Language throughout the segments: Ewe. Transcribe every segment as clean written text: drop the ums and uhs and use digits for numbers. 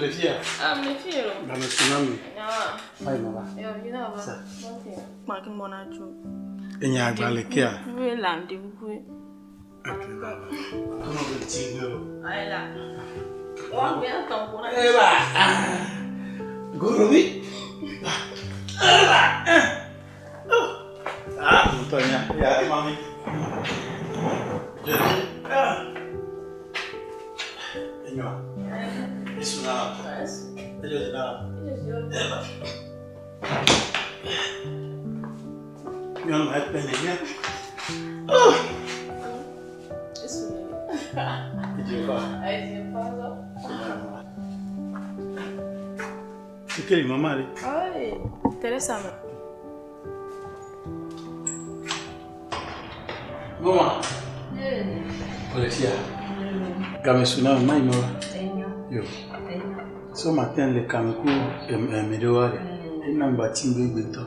Le fia? Ah, me fie lo. Ba me tsunami. Nyawa. Mai mama. Yo, you know ba. Sa. Ma ki mona chu. Enya agba le kia. We la ndi we. Okay, baba. Kono be tingo. Ai la. Wa we an ko na. Eba. Gorobi. Eba. Ah, Antonia. Ya, mami. Ah. Enyo. Isu na. Ejo na. Eba. Nyɔnu ekpe ne nye. Oh. Isu ni. Idiofa. Ai je pa lo. Kekeli mama le. Ai, Teresa me. Mama. Olefia. Game suna mai mo. Yo. So matin le kamku emedo wa. Ina mba timbe gbeto.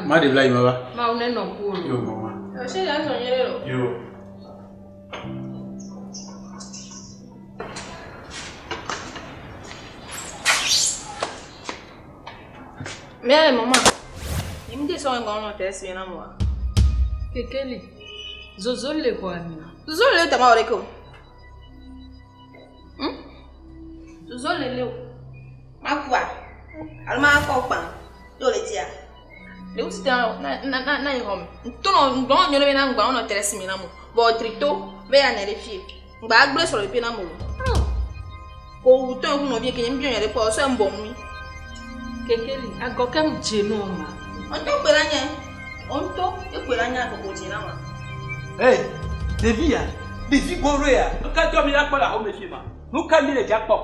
Ma de bla ima ba. Ma une no ku Yo mama. Yo se ya so nyere lo. Yo. Me ale mama. Ni mi de so ngon no Teresa na mo. Kekeli. Zozo le kwa mi. Zozo le tama ore ko. Zozo le le o. Ma kwa. Alma ko pa. Yo le tia. Le uti ta na na na na yom. To no ngbon nyo le na ngbon no Teresa mi na mo. Bo trito be ya na le fie. Ngba agble so le pe na mo. Ko wu to ku no bi ke mi bi le po so mbo mi. Kekeli, agoke m je no ma. On to pera nya. On to e pera nya ko ko ti na ma. Hey, ɖevi ya, ɖevi goro ya, nu ka tɔ mi la kpɔ le axɔme fi ma? Nu ka mi le dza kpɔ?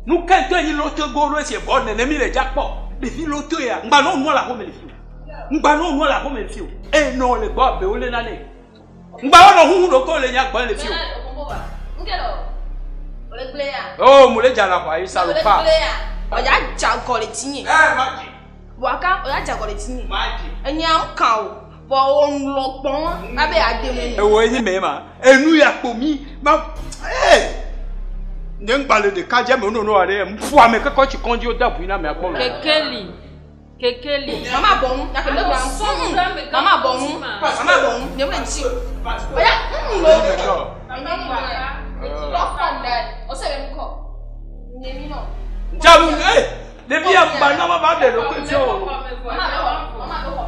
Nu ka ŋutɔ yi loto goro si bɔ nene mi le dza kpɔ? Ɖevi loto ya, ŋgba n'o nua le axɔme le fi o. Ŋgba n'o nua le axɔme le fi o. Eye nɔ le gbɔ abe wole nane. Ŋgba wɔnɔ huhu ɖo le nya gbɔ le fi o. Oh, mo le dza la xɔ ayi salopa. Ọjà jagọ le tinye. Ɛ ma dzi. Waka ọjà jagọ le tinye. Ma dzi. Enya ń kàn o. Bọ̀ òun lọ gbọ́n lábẹ́ àdéhùn. Ewo enyi mɛ ma, enu ya kpo mi, ma ee. Nye ŋgba le ɖeka dze me nono aɖe, ŋu ame kɔkɔ tsi kɔndzi wo da bui na ame akpɔ. Kekeli. Kekeli. Mama bọ̀ ń yàtọ̀ lẹ́gbàá ń. Mama bọ̀ ń. Mama bọ̀ ń. Nyɛ wúlò ntsi. Ọ̀yà ń lò. Ọ̀sẹ̀ rẹ̀ ń kọ̀. Nyèmí náà. Jamu ee, ɖevi ya gba na ma ba ɖe ɖokui fi o. Mama bẹ̀ wọ̀. Mama bẹ̀ wọ̀.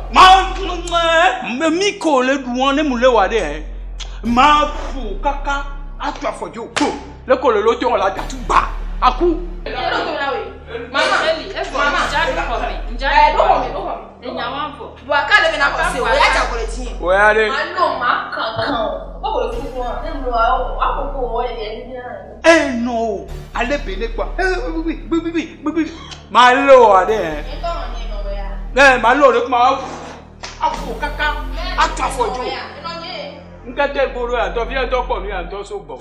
Ma mi ko le ɖu wɔn ne mu le wa ɖe hɛ. Ma ƒo kaka atu afɔdzi o ko. Le ko le loto la datu gba aku. Mama. Kekeli, e fo Mama. nja ko mi. Nja Ẹ ko ló mi. kọ̀ mi ló kọ̀ mi. Enya wa fo. Waka le bɛ na kɔ se o y'a jagɔ le tinye. O ya ɖe. Ma lò ma kankan o. O kò lè fún fún wa. Ne mu wa o a ko ko wɔ de de. E nɔ o ale be ne kpa. E gbi gbi gbi gbi gbi. Ma le wa ɖe hɛ. N tɔrɔ ni nɔ bɛ ya. Ne ma le o de kuma aƒo kaka atu afɔdzi o. Nɔ nye. Nkete gbolo ya ŋutɔ fi ya ŋutɔ kpɔ nu ya ŋutɔ so gbɔ.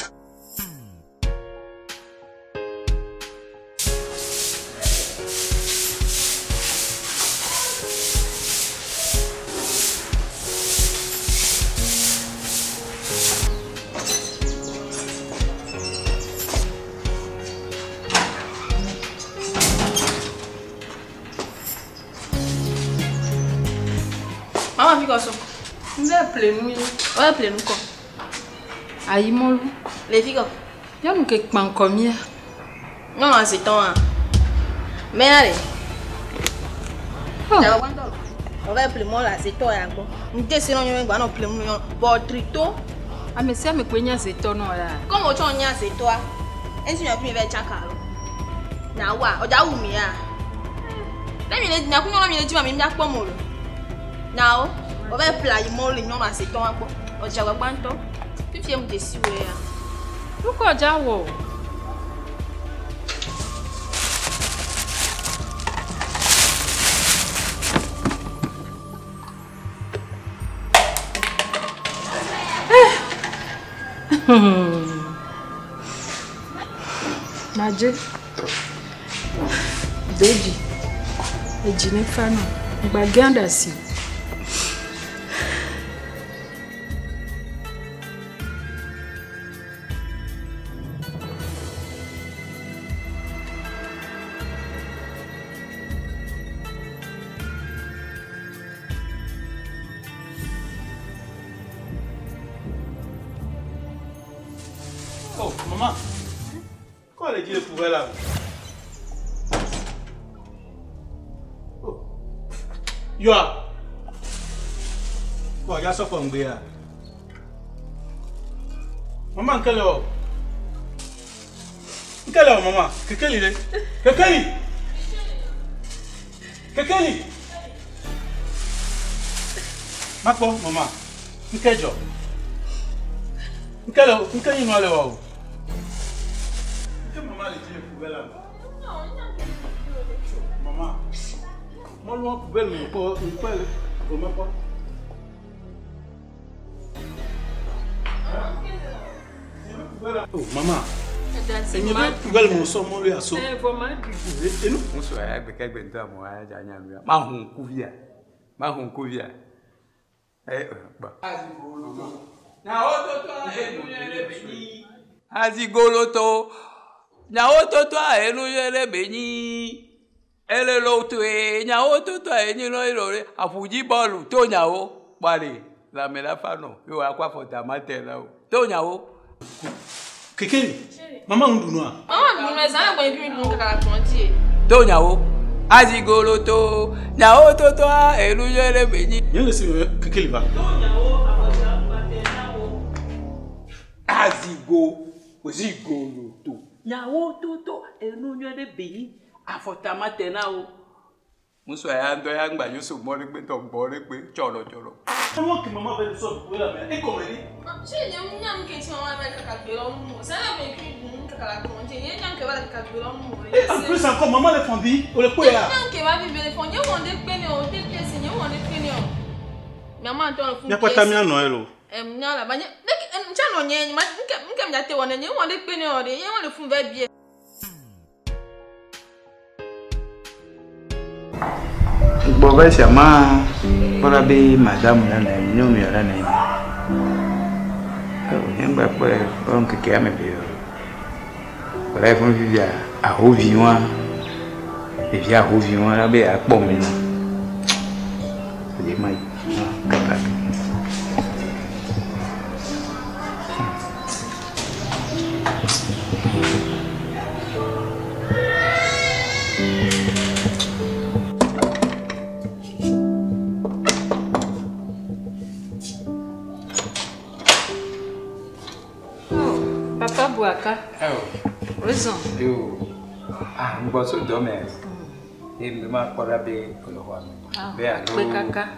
Mama fi kɔ so. Nbe plenu yi. O yɛ plenu kɔ. Ayi mɔlu. Le fi kɔ. Nyɔnu ke kpankɔ mia. Nyɔnu asetɔn wa. Mɛ ya de. Oh. Jagɔ gbãtɔ lo. O bɛ plemu le asetɔ ya gbɔ. N tɛ se nɔ nyɔnu gba nɔ plemu nyɔnu. Bɔn trito. Ame sia ame koe nye asetɔ nɔ ya. Kɔmu o tsɔ nye asetɔa. Esi nyɔ fi mi bɛ tsaka lo. Nyawoa ɔdza wu mi ya. Ne mi le nyaku nyɔnu mi le dzi ma mi mia kpɔ mo lo. Nyawo o bɛ ple ayi mɔ le nyɔnu asetɔ wa gbɔ. Ɔdza gbãtɔ. Fifie mu dzesi wo ya. Nukɔ dza wɔ. Madze. Doji. Edzi ne fa nɔ. Ŋgba gã ɖe asi. Oh, maman. Quoi elle dit le poubelle là? Oh. Yoa. Quoi, y'a ça comme béa. Maman, quelle heure? Quelle heure, maman? Quelle il est? Quelle? Quelle? Mako, maman. Quel job? Quelle heure? Quelle heure? Maman, moi, je poubelle, mais pas, pas. Oh, maman. Il n'y a pas de poubelle, mon son, mon lui, à son. Et nous? On se avec quelqu'un de moi, ma honkouvia. Ma honkouvia. Eh, bah. Azigoloto. Nyawo toto enu yele benyi. Ele lo tue nyawo toto enyi no ilore afuji bọ́ọ̀lù tó nyawo pale la me la fa no yo akwa fota mate la o tó nyawo. Kekeli mama ndunua. Mama ndunua za ngwe bi ndunu kaka tontie. Tó nyawo azigolo to nyawo toto enu yele benyi. Yele si kekeli ba. Tó nyawo afota mate nyawo. Azigo ozigolo to. Nyawo toto enu nyere beyi afọtama tena o. Muso ya ndo ya ngba yoso mo le pe to gbo le pe choro choro. Comment que maman veut so pour la mère et comment dit? Che nyam nyam ke ti maman me kaka gbe lo mu. Sa na me ki dun kaka la konje. Nye nyam ke ba kaka gbe lo mu. Et en plus encore maman le fondi o le ko ya. Nyam ke ba bi be le fond. Nye won de pe ni o te pièce nye won de pe ni o. Maman to le fun. Nya kwata mi ano elo. Em nya la ba nye ncha no nye ma nke mi ate won nye won de pe ni o de nye won le fun ve bie. Gbɔ sama kpɔla be madame la na nyɔnu ya la na yi. Nye ŋgba kpɔe kpɔ ŋkeke ame be o. Kpɔla yi fún fifia ahovi wa ɖevi ahovi wa la be akpɔ me na. Ɖe ma yi kaka. Papa Bouaka. Oh. Raison. Yo. Ah, ngboso dome. E me ma kpɔla be olɔxɔa me. Be alo. Kaka.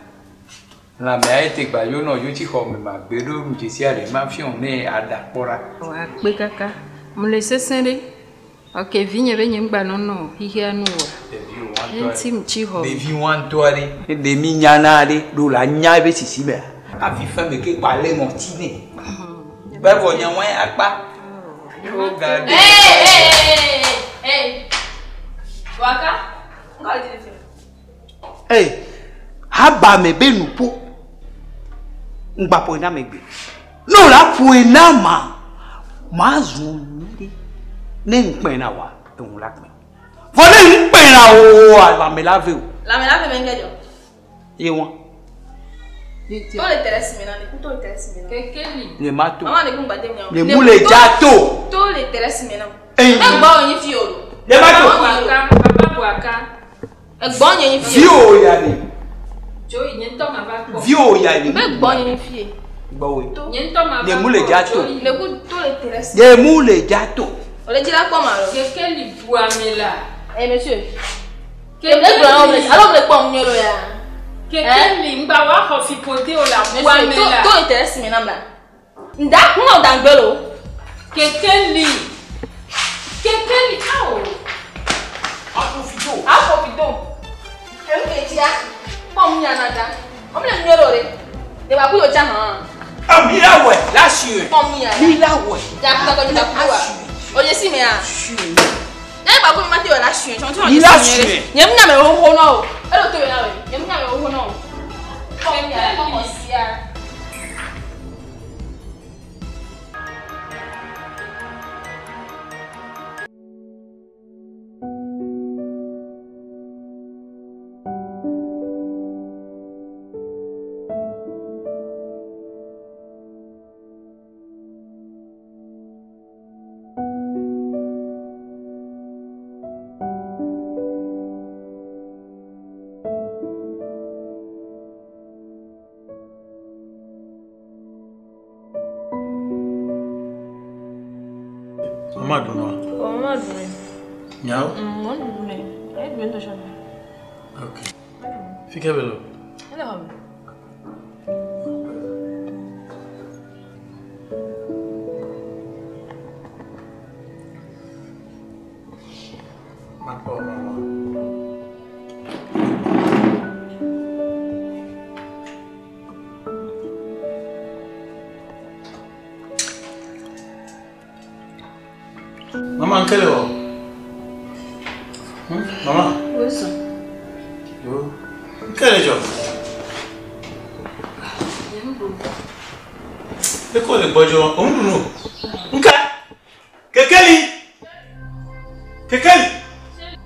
La me ayi te gba yo nɔ yo tsi xɔ me ma gbe ɖo nudzesi aɖe ma fiɔ ne aɖa kpɔra. Wa kpe kaka. Mle sesẽ ɖe. Ok, vinye be nye ŋgba nɔnɔ xixia nu wa. Eŋuti mu tsi xɔ. Ɖevi wa ŋutɔ aɖe. Ɖe mi nyana aɖe ɖo la nya ebe sisi mea. Hafi fɛn me ke kpa lé ŋɔti nɛ. Bɛ vɔ nya wɔn akpa. Hey, hey, hey, Waka, Hey, haba me be nupo. Ngba po na megbe. No la po na ma. Ma zun ni. Ne nkpe na wa, ehun la kpe. Fo ne nkpe na o, la me la ve o. La me la ve mengejo. Ye won. To le teresi me na, ne kuto le teresi me na. Kekeli. Ne ma to. Mama ne kun gbade mi na. Ne mu le ja to. To le teresi me na. Eh. Ne gba oyin fi o. Ne ma to. Bouaka, Papa Bouaka. E gba oyin fi Vi o ya ni. Jo yi nye ŋutɔ ma va kpɔ. Vi o ya ni. Be gba oyin fi. Gba o. Nye ŋutɔ ma va Ne mu le ja to. Ne ku to le teresi. Ne mu le ja to. O le jira kpɔ ma lo. Kekeli bu ame la. Eh monsieur. Ne gba o le alo le kpɔ mu lo ya. Kekeli ŋgba wa xɔ fiƒode o la bu ame la. To le teresi me na mla. Nda kun o dangbe lo. Kekeli. Kekeli awo. Afofito. Afofito. Emu ke jia. Kpɔ mu nya na da. O mi le nu lo re. De ba ku yo cha han. Ah mi la we, la su. Kpɔ mu nya. Mi la we. Ja ku ta ko ja ku wa. O ye si me ya. Ne ba ku mi ma te o la su. Chon chon. Mi la su. Nye mu nya me ho ho no o. E lo to yo na we. Nye mu nya me ho ho no o. Kpɔ mu nya kpɔ mo si ya. Mama ɖu nua? O mama ɖu nɛ. Nyawo? Mɔ ɖu nɛ. E ɖu ŋutɔ tsɔ. Ok. Fi ke be lo? Ele xɔ me. Makpɔ mama. Mama nkele wɔ? Mama? Wozu. Yo. Nkele dzɔ? Eko le gbɔdzɔ, òun dùn nù. Nka! Kekeli! Kekeli!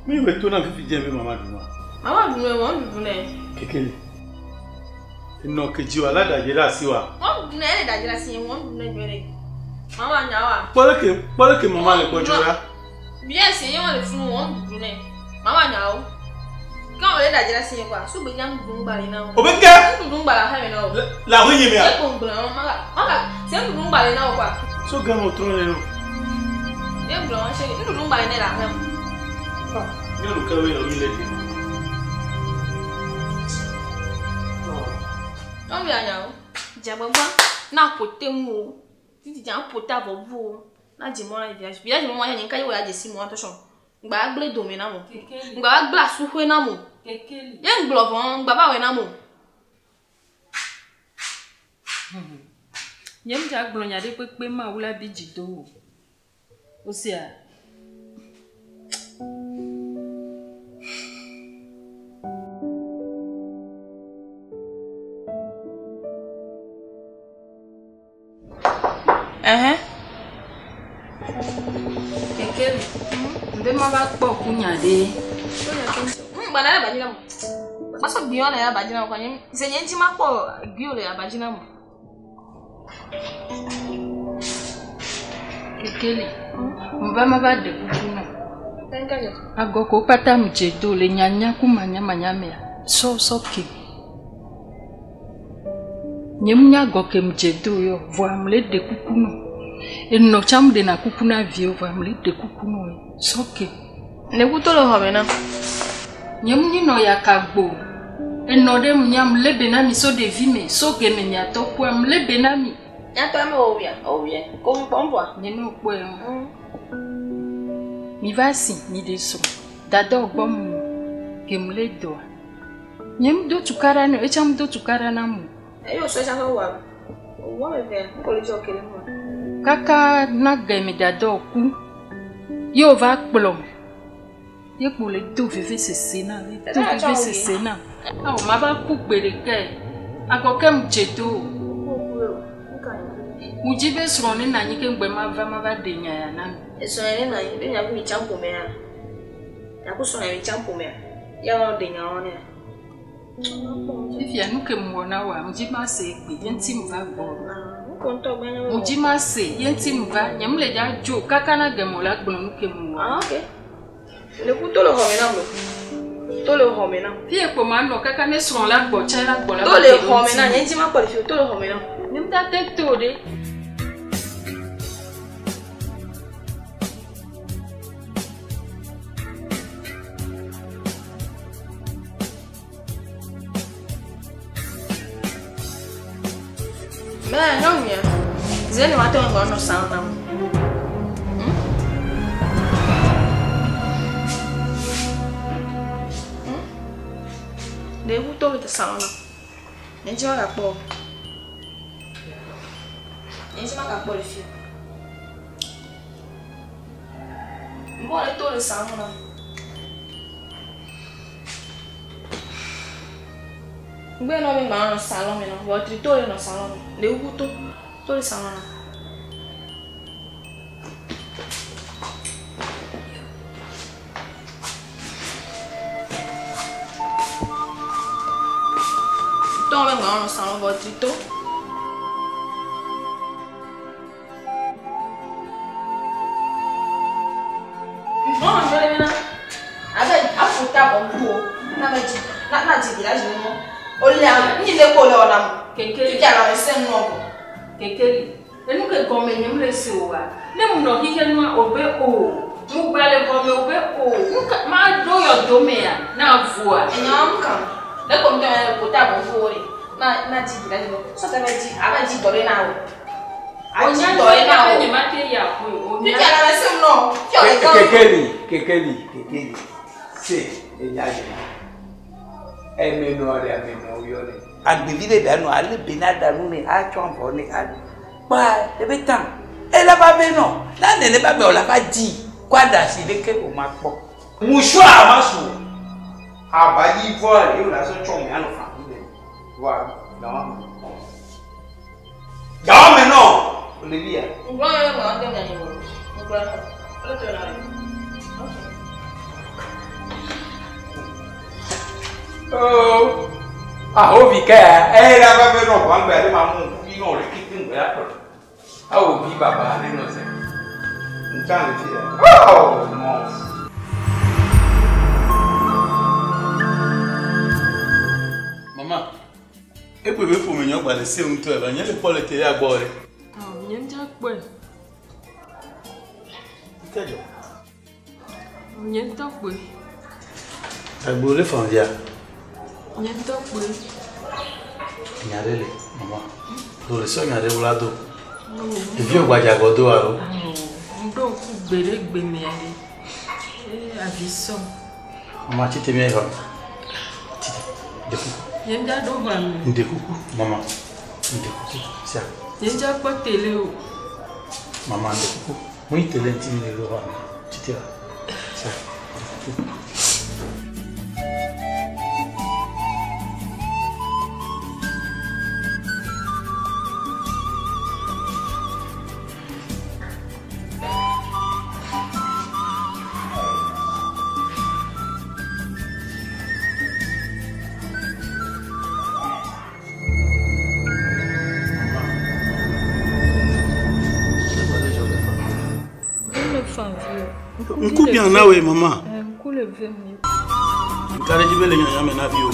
Mi wɛ to na fifi jɛ bi mama dùn wa. Mama ɖu nɛ, mɔ ɖu nɛ. Kekeli. Enɔ kejì wa aládàjẹ́ dà sí wa. Mɔ ɖu nɛ, ele ɖadzra si mɔ ɖu nɛ nyuie ɖe. Mama nya wa. Kpɔleke mama le gbɔdzɔ la. Bien si ye wɔn le funu mɔ ɖu nɛ. Mama nya wo. Ke wɔn le ɖadzra si quoi. Sugbe nya nuɖuɖu ŋgba li na wo. O bɛ kɛ. Nuɖuɖu ŋgba le aƒe me na wo. Le aƒe nye mea? Ye ko ŋgblẽ wɔn maga maga se nuɖuɖu ŋgba li na wo quoi. So gã mo trɔ ne no. Ye ŋgblẽ wɔn se nuɖuɖu ŋgba li ne le aƒe me. Nyɔnu kewoe le mi le ɖi. Nyɔnu ya nya wo. Dze agbagba na ƒo te ŋu o. Titi dze aƒo te avɔ bu o. Na dze mɔ na village. Village mɔ ma nye ŋka ye wɔ ya dze si mɔ attention. Ŋgba gblẽ dome na mo. Ŋgba gblẽ asuƒe na mo. Ye ŋgblɔ vɔ ŋgba va wɔe na mo. Nye ŋdza gblɔ nya ɖe kpekpe ma wula bi dzi do o. Osia. Ɛhɛn. Kekeli. Mbe ma va kpɔ kunya ɖe. Ŋgba na abadzi na mo. Masɔ gbiɔ le abadzi na mo quoi. Nye se nye ŋuti ma kpɔ gbiɔ le abadzi na mo. Kekeli. Mbe ma va ɖe kuku na. Agɔ ko kpata mu dze do le nyanya ku manyamanya mea. Sɔ sɔ ke. Nye mu nya agɔ ke mu dze do yɔ. Vɔa mu le ɖe kuku nɔ. Enɔ tsã mu ɖena kuku na viwo vɔa mu le ɖe kuku nɔ. Sɔ ke. Ne kuto le xɔ me na. Nye mu nyi nɔ yaka gbo. Enɔ ɖe mu nya mu lé be na mi so ɖevi me so geme miatɔ kua mu lé be na mi. Nyatɔ ame wò wia o wia ko mu kpɔm vɔa. Nye ne kpɔe o. Mi va si mi ɖe srɔ̃. Dada gbɔ mu ke mu le dɔa. Nye mu do tukaɖa ne etsa mu do tukaɖa na mu. Eye wòsɔ etsa ƒe wɔ wɔ me vea ŋkɔ le dzɔ ke le mu. Kaka na geme dada ku. Ye wòva kplɔ. Ye kpo le do veve sese na le do veve sese na. Awo ma va ku gbe ɖekae. Agɔ ke mu dze do o. Mu dzi be srɔ̃ ne na anyi ke ŋgbe ma va ma va ɖe nya ya na mi. Esrɔ̃ ne na anyi be miaku mi tsã ƒomea. Miaku srɔ̃ ya mi tsã ƒomea. Ya wɔ ɖe nya wɔ nea. Fifia nu ke mu wɔ na woa mu dzi ma se egbe ye ŋuti mu va gbɔ. Mu dzi ma se ye ŋuti mu va nye mu le dza dzo kaka na geme la gblɔ nu ke mu wɔ. Ah ok. Le ku to le xɔ me na mo. To le xɔ me na. Fie kpo ma nɔ kaka ne srɔ̃ la gbɔ tsã la gbɔ la. To le xɔ me na nye ŋuti ma kpɔ le fi to le xɔ me na. Ne mu ta te to ɖe. Mais nyɔnu ya, ze ne ma te ŋgɔ nɔ san na mo. Ɖe wu to le san na. Nye ŋuti ma gakpɔ o. Nye ŋuti ma gakpɔ le fi. Mbɔ le to le san na. Gbe nɔ mi gba nɔ salon me nɔ, vɔ tri to le nɔ salon me. Le wu to, to le salon na. To me gba nɔ salon vɔ tri to. Bon, je vais maintenant. Avec afuta bon bu. Na me dzi, na na dzi village me mo. O le a, ni le ko le ona mo. Kekeli. Fifia la me se nu ko. Kekeli. Enu ke gɔme nye mu le se oa. Ne mu nɔ xixe nua o be o. Mu gba le gɔme o be o. Nu ka ma ɖo yɔ domea na voa. Enya wɔm kan. Le ko ŋutɔ ya ko ta bɔ fo le. Na na dzi dzi na dzi. Sɔ ta be dzi abe dzi dɔ ɖe na wo. Adzi Onya dɔ ɖe na wo. nye ma te ya koe. Onya. Fifia la se nɔ. Fifia le kan. Kekeli, kekeli, kekeli. Se, enya dze. Eme nɔ ɖe ame nɔ yɔ ne. Agbevi ɖe ɖa nɔ ale be na ɖa nu ne atsɔ avɔ ne aɖu. Kpa ebe tan. Ela va be nɔ. Na nene ba me o la va di. Kɔ aɖa si ɖeke o ma kpɔ. Musua ma su. Abayi vɔ le ye o la sɔ tsɔ me anɔ fa mi le. Vɔa gawa me. Gawa me nɔ. O le via. Ŋgblɔ yɔ ŋgblɔ ŋgblɔ nya nyi wo. Ŋgblɔ nɔ. Ele to na le. Oh. Ahovi kɛ ɛ la va be nɔ ʋua ŋgbɛ ale ma mu ŋkuvi nɔ le kete ŋgbɛ la kplɔ. Ahovi baba ale nɔ zɛ. Ŋutsa le fi ya. Oh non. Mama, ekpe be ƒome nyɔ gba le se ŋutɔ eva nye le kpɔ le tele agbɔ ɖe. Awɔ nye ŋdza kpɔe. Ŋkɛ dzɔ. Nye ŋutɔ kpɔe. Agbo le fan via. Nye ŋutɔ kpɔe. Nya ɖe le mama. O le sɔ nya ɖe wla do. Ɖeviwo gbadza gbɔ do alo. Awɔ ŋɖo ŋku gbe ɖe gbe mea ɖe. Ee avi sɔm. Mama tite mia xɔ. Tite. Ɖe kuku. Nye ŋdza ɖo xɔa me. Ɖe kuku mama. Ɖe kuku sia. Nye ŋdza kpɔ tele o. Mama ɖe kuku. Mu yi tele ŋuti mi le ɖo xɔa me. Tite la. Sia. Ɖe kuku. Ŋku le fan vi o. Ŋku bia na woe mama. Ŋku le vem ni. Nka ɖe dzi be le nyanya me na viwo.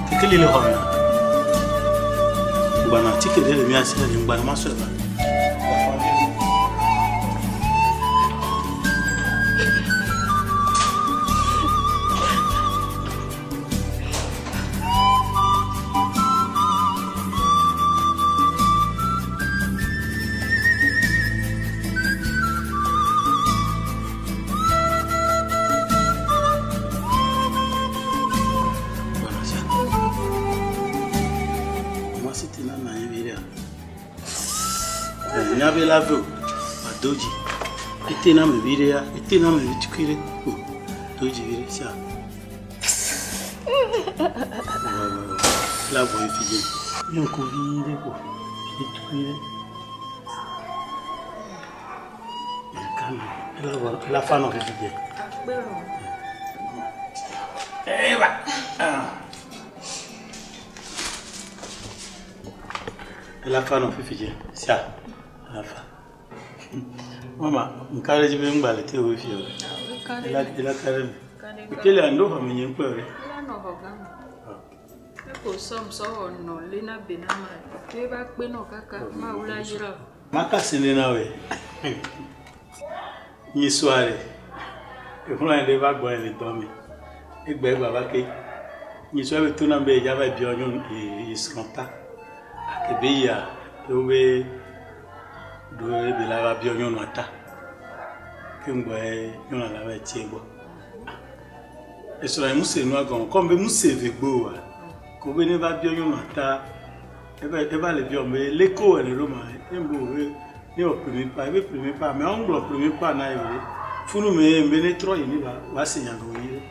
Kekeli le xɔ me. Ŋgbana atike ɖe le mía si le ŋgbana ma sɔe va. Ŋgbana sia. Mama si te na na ye vi ɖea. Nya be la ve o. Ado dzi. Ete na me vi ɖea. Ete na me vi tukui ɖe. O. Do dzi vi ɖe sia. La vɔ efi dzi. Nye ŋkuvi ɖe ko. Vi tukui ɖe. Ɖeka me. Ela vɔ ela fa nɔ fifi dze. Akpe o. Eva. Ah. Ela fa nɔ fifi dze. Sia. Ela fa. Mama, nka ɖe dzi be ŋgba le te wo fi o. Ela ela ka ɖe me. Kele ando xɔ me nye ŋkpɛ o ɖe. Ela nɔ xɔ gã me. Eko sɔm sɔ wɔ nɔ le na be na ma. To eva kpe nɔ kaka Mawu la yra o. Maka se ne na woe. Nyi soare. Ehun ɖe va gbɔ le dɔ me. Egbe gba va ke. Nyi soare be to na be ya va biɔ nyɔnu e srɔ̃ ta. Ake be ya ewo be ɖo ebe la va biɔ nyɔnua ta. Ke ŋgbɔ ye nyɔnua la va tie gbɔ. Esrɔ̃ ye muse nua gɔme kɔm be muse ve gbo oa. Ko be ne va biɔ nyɔnua ta eva eva le biɔ be leko wɔ le ɖo ma embo be ne wɔ premier pas ebe premier pas mais on gblɔ premier pas na ye o ɖe. Funu me ye be ne trɔ yi ne va va se nya gɔme nyuie ɖe.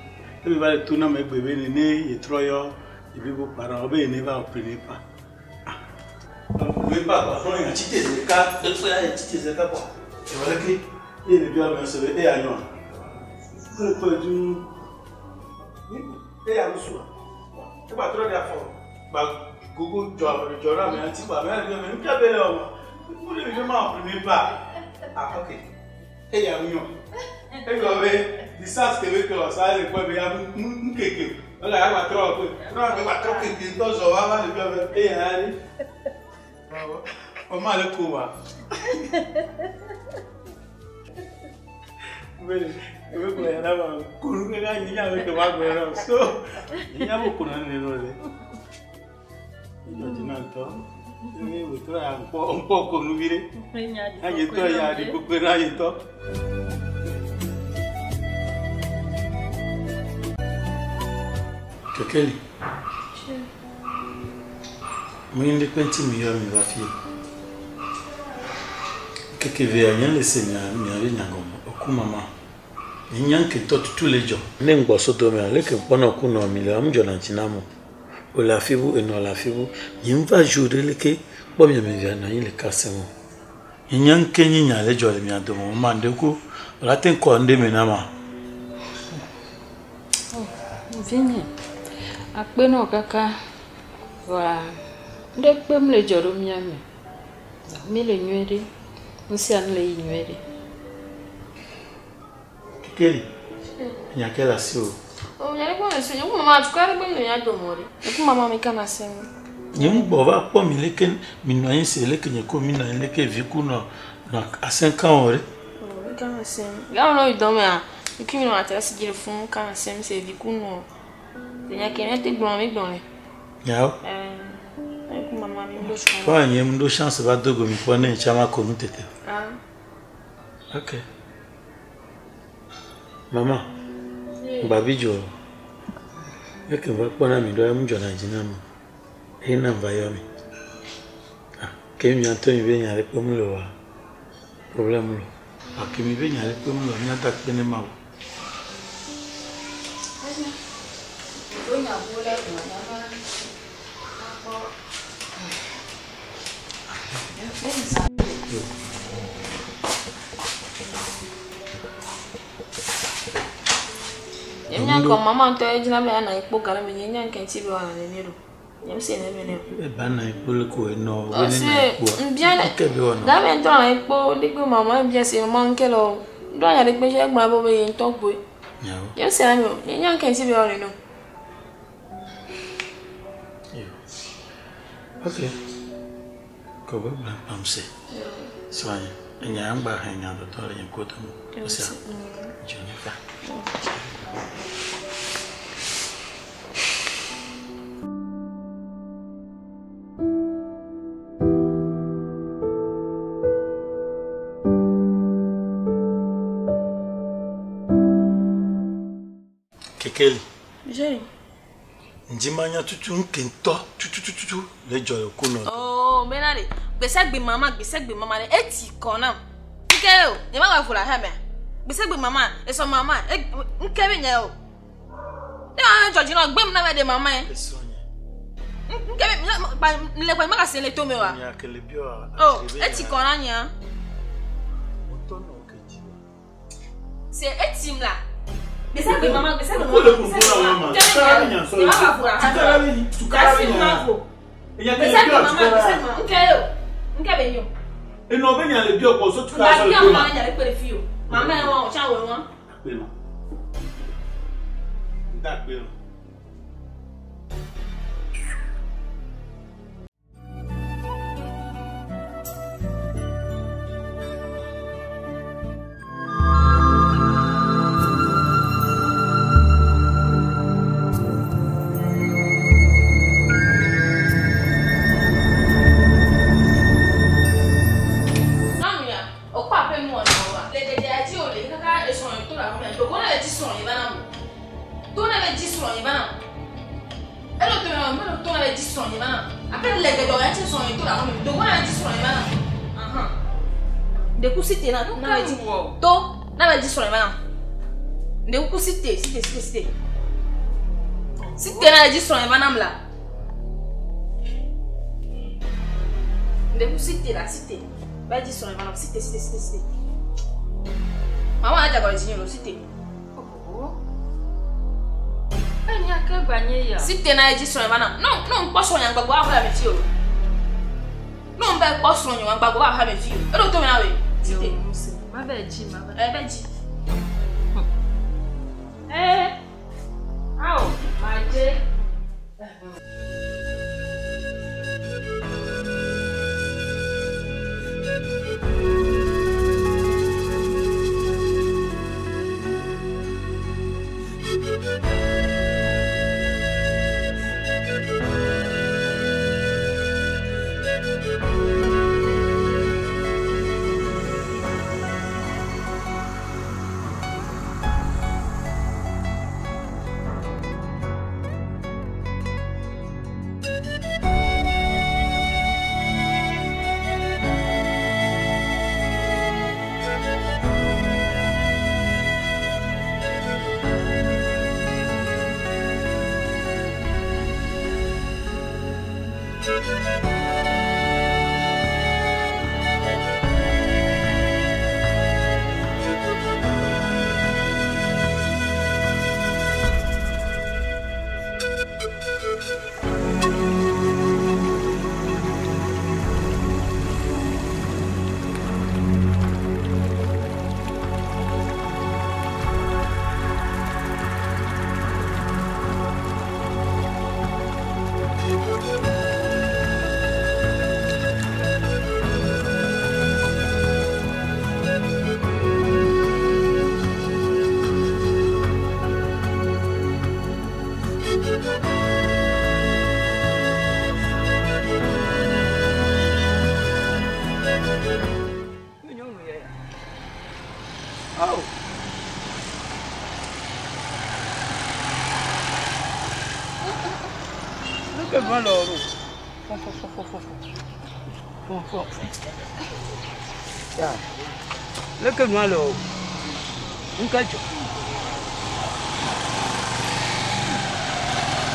Ebe va le to na me egbe be ne ne ye trɔ yɔ ebi bo parents be ye ne va wɔ premier pas. Ah. Premier pas quoi xlɔ nya tite ɖeka ekpe ya tite ɖeka quoi. Ewɔ leke ye le biɔ ame se be eya nyɔa. Ele kpɔe duu. Eya nusua. Egba trɔ ɖe afɔ. Gba gogo dzɔ dzɔ ɖe amea ŋuti kpa amea le biɔ be nu ka be le wɔma. Mu ɖe mi be ma wɔ premier pas. Ah ok. Eya nyɔ. Egblɔ be distance ke be ke wɔ sa ele kpɔe be ya nu nu keke. Ega ya gba trɔ wɔ kpe. Trɔ gba trɔ keke ŋutɔ zɔ va va le biɔ be eya ya ɖe. Ọmọ àlẹ kò wá. Bẹ́ẹ̀ni, ebe kò yàrá ma kunu kɛ k'a ɲiɲa bɛ kɛ b'a gbɛ rɔ so ɲiɲa b'o kunna ne lɔ dɛ. Ìjọ jìnnà tɔ ebe wòtɔ yà ŋkpɔ ŋkpɔ konu vi ɖe. Anyi tɔ ya ɖi kpekpe na anyi tɔ. Kekeli. Mo yin ɖe kpe ŋuti mi yɔ mi va fie. Keke vea nye le se mia mia be nya gɔme. Oku mama. Nye ŋketɔ tutu le dzɔ. Ne ŋgbɔ so dome leke kpɔnɔ ku nɔ mi le am dzɔna dzi na mo. O le afi bu enɔ le afi bu. Nye ŋva zu ɖe leke kpɔ mia me via nɔ anyi le kase mo. Nye ŋke nye nya le dzɔ le mia dome. Ma ŋɖe ku. O la te ŋkɔ ŋɖe me na ma. Vinye, akpe nɔ kaka vɔa ŋɖe kpem le dzɔ ɖo mía me. Mi le nyuie ɖe. Nu sia nu le yi nyuie ɖe. Kekeli. Nya ke le asi o. Oh, nya ɖe kpe me se. Nye ku mama atukɔ ɖe kpe me le mía dome o ɖe. Nye ku mama mi kana se mi. Nye ŋgbɔ va kpɔ mi leke mi nɔ anyi se leke nye ko mi nɔ anyi leke vi ku nɔ nɔ asẽ kan o ɖe. Oh, mi kana se mi. Gawo nɔ yi dɔ mea, mi ku mi nɔ atre si dzi le fún kana se mi se vi ku nɔ. Nya ke mi te gblɔ mi gblɔ le. Nyawo. Eh, ku mama mi ŋdo srɔ̃. Fɔ nye ŋdo chance va do go mi kpɔ ne ntsa ma ko nu tete. Ah. Ok. Mama, gbabi dzɔ. Eke va kpɔ na mi ɖo emu dzɔna dzi na mi. Eye na va yɔ mi. Ah, ke mia ŋutɔ mi be nya ɖe kpe mu le oa? Problème le. Ah, ke mi be nya ɖe kpe mu le mia da kpe ne ma o. Nye nya kɔ mama ŋutɔ ye dzina be yeanɔ anyi kpɔ ga ɖe me. Nye nya ŋke ŋuti be woanɔ nene ɖo. Nye se ne me ne o. Eba nɔ anyi kpo le ko enɔ wo ne Ɔse nɔ anyi kpoa. ŋbia ne. Eke be wɔnɔ. Game ŋutɔ nɔ anyi kpo ɖe kpe mama ŋbia se mama ŋke le o. Ɖo anya ɖe kpe tse egblɔ be ye ŋutɔ gbɔe. Nyawo. Nye se na mi o. Nye nya ŋke ŋuti be woanɔ nene o. Yo. Ok. Ko be gblẽ kpam se. Srɔ̃nye, enya ya ŋgba he nya tɔtɔ le nye koto me. Ose. Dzo ne fa. Kekeli. Jerry. Ndimanya tutu nkentɔ tutututu le dzɔ le ku nɔ. Oh, bena de gbèsègbe mama gbèsègbe mama de eti kɔ nam. Nke o, nye ma gba vo le aƒe mea. Gbèsègbe mama, esɔ mama, e nke be nye o. Ne ma dzɔ dzi na gbem na me de mama ye. Esrɔ̃nye. Nke be kpa le kpa ma ka se le tome wa. Nya ke le biɔ. Oh, eti kɔ na nyea. Wotɔ nɔ ke dzi. Se etim la. Gbèsègbe mama, gbèsègbe Ko mama. le ƒoƒo na wo ma. Tukara be nya sɔ. Nye ma gba vo le aƒe Tukara mea. be tukara be Kasi nya. ma vo. Enya ke le Gbèsègbe biɔ mama, tukara. gbèsègbe mama. Nke o, nke be nyo. Enɔ be nya le biɔ kpɔ so tukara sɔ Gba le biɔ to mama ma. nya ɖe kpe le fi o. Mama ye wɔn, o tsã wɔ wɔn. Akpe ma. Nta akpe o. Nyɔnu ya, wòkɔ aƒe nu wɔna wa. Le dzedzea dzi wòle kaka esrɔ̃ yi to le aƒeme. Dogo ne le dzi srɔ̃ yi va na mo. To ne le dzi srɔ̃ yi va na mo. Elo to yɔ, melo to ne le dzi srɔ̃ yi va na mo. Aƒe le gɛdɔ ya tse srɔ̃ yi to le aƒeme. Dogo ne le dzi srɔ̃ yi va na mo. Ahan. Ɖeku si te na na le dzi. To na le dzi srɔ̃ yi va na mo. Ɖeku si te, si te, si te, si te. Si te na le dzi srɔ̃ yi va na mo la. Ɖeku si te la, si te. Va dzi srɔ̃ yi va na mo. Si te, si te, si te, si te. Mama la dzagɔ le dzinye lo, si te. Enya ke gba nye ya. Si te na le dzi srɔ̃ yi va na mo. No, no ŋkpɔ srɔ̃ nya gbagbo aƒe ame fi o. No ŋbɛ kpɔ srɔ̃ nya gbagbo aƒe ame fi o. Eɖo to me na woe. Si te. Yo, se. Ma be dzi, ma be. Ɛ bɛ dzi. Eh. Awo, ma dze. Leke nua le o? Nuka dzɔ?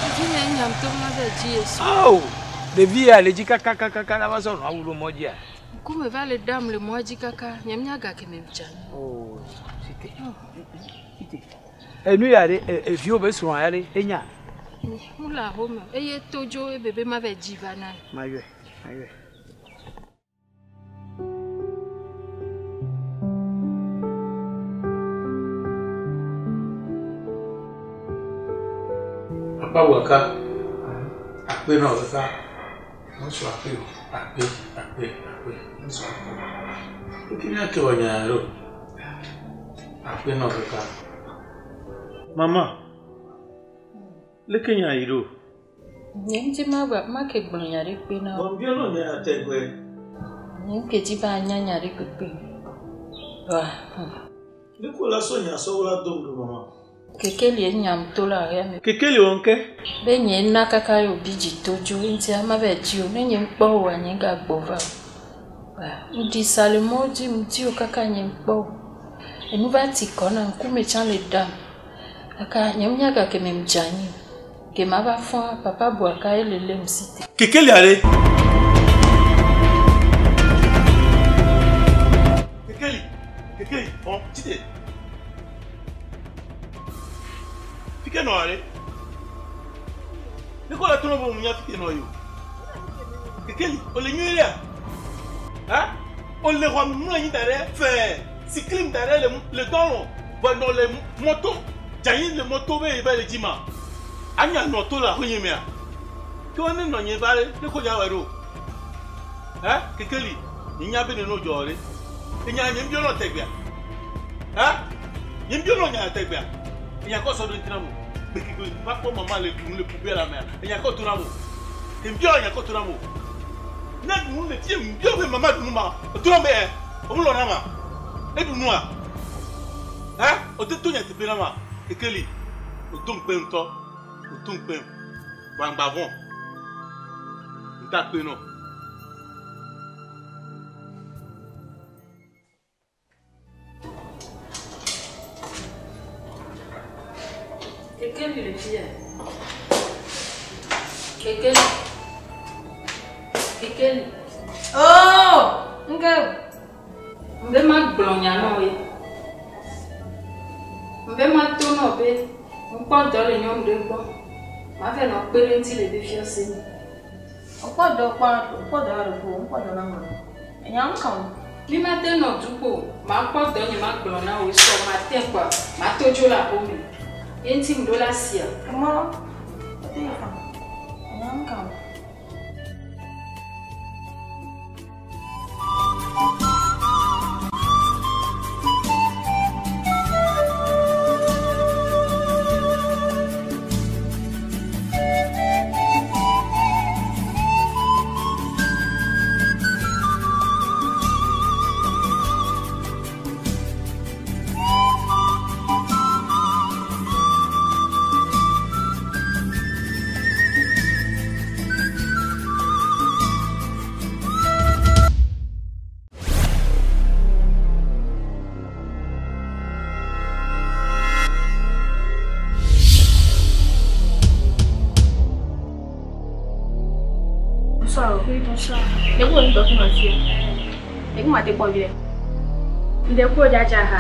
Ɖevi ne nyam to ma be dzi Yesu. Ao! Ɖevi ya le dzi kakakakaka la va sɔ nɔa wu ɖo mɔ dzia. Ŋkume va le ɖam le mɔa dzi kaka nye mía gake me dza. Oh, site. Site. Enu ya ɖe eviwo be srɔ̃a ya ɖe enya. Mu le ahome eye to dzo ebebe ma be dzi va na. Mayɔe, mayɔe. Papa waka akpe na kaka ŋutsu akpe o akpe akpe akpe ŋutsu akpe. Eke mi ake wɔ nya ɖo akpe na kaka. Mama, leke nya yi ɖo? Nye ŋuti ma gba ma ke gblɔ nya ɖe kpe na wo. Bɔnbia nɔ nya tɛgbɛ. Nye ŋke dzi be anya nya ɖe kpekpe. Wa. Leke la sɔ nya sɔwo la dom ɖo mama? Kekeli enyam to le aɣea me. Kekeli wɔ ŋke? Be nye na kaka ye obi dzi to dzo ŋuti ama be dzi o ne nye ŋkpɔ o nye gagbɔ va o. Wa ŋɖi sa le mɔ dzi ŋuti o kaka nye ŋkpɔ o. Enu va ti kɔ na ŋkume tsã le ɖam. Kaka nye ŋunya gake me ŋdze anyi o. Ke ma va fɔa papa bua ka ye le lém si te. Kekeli aɖe. Kekeli, kekeli, fɔ, tite. Fike nɔ aɖe. Ne ko la to nɔ be ŋunya fike nɔ yi o. Kekeli, o le nyuie ɖea? Ha? O le xɔ mlɔ anyi da ɖe fɛɛ, siklim da ɖe le le dɔlɔ, vɔ nɔ le mɔto, dze le mɔto be yi va le dzi ma. Anya nɔ to le aƒenye mea? Ke wo ne nɔ nye va ɖe, ne ko dza wɔe ɖo? Ha? Kekeli, nye nya be neno dzɔ ɖe. Enya nye ŋbiɔ nɔ tɛgbea. Ha? Nye ŋbiɔ nɔ nya tɛgbea. Enya kɔ sɔ ɖo ŋuti na mo. Gbekeke va kpɔ mama le ɖu nu le poubelle la mea. Enya kɔ to na mo. Ke ŋbiɔ enya kɔ to na mo. Ne ɖu nu le fie ŋbiɔ be mama ɖu nu ma. O to na be ɛ. O mu lɔ na ma. E ɖu nua. Ha? O te to nya teƒe na ma. Kekeli. O to ŋkpe ŋutɔ. O to ŋkpe. Gbangba vɔ. Nta kpe nɔ. Kekeli le fia. Kekeli. Kekeli. Oh! Nke. Mbe ma gblɔ nya na wo ye. Mbe ma to na wo be ŋkpɔ dɔ le nyɔnu ɖe gbɔ. Ma vɛ nɔ kpe ɖe ŋuti le be fiase me. Ŋkpɔ dɔ kpɔ ŋkpɔ dɔ le ko ŋkpɔ dɔ na me. Enya ŋka o. Mi ma te nɔ du ko ma kpɔ dɔ nye ma gblɔ na wo sɔ ma te kpɔ ma to dzo le aƒeme. Ye ŋuti ŋɖo la sia. Mɔ. Ete yi fa. Enya ŋka o. dɔ ke nɔ fie. Eke ma te kpɔ vi ɖe. Ŋɖe ku dzadza ha.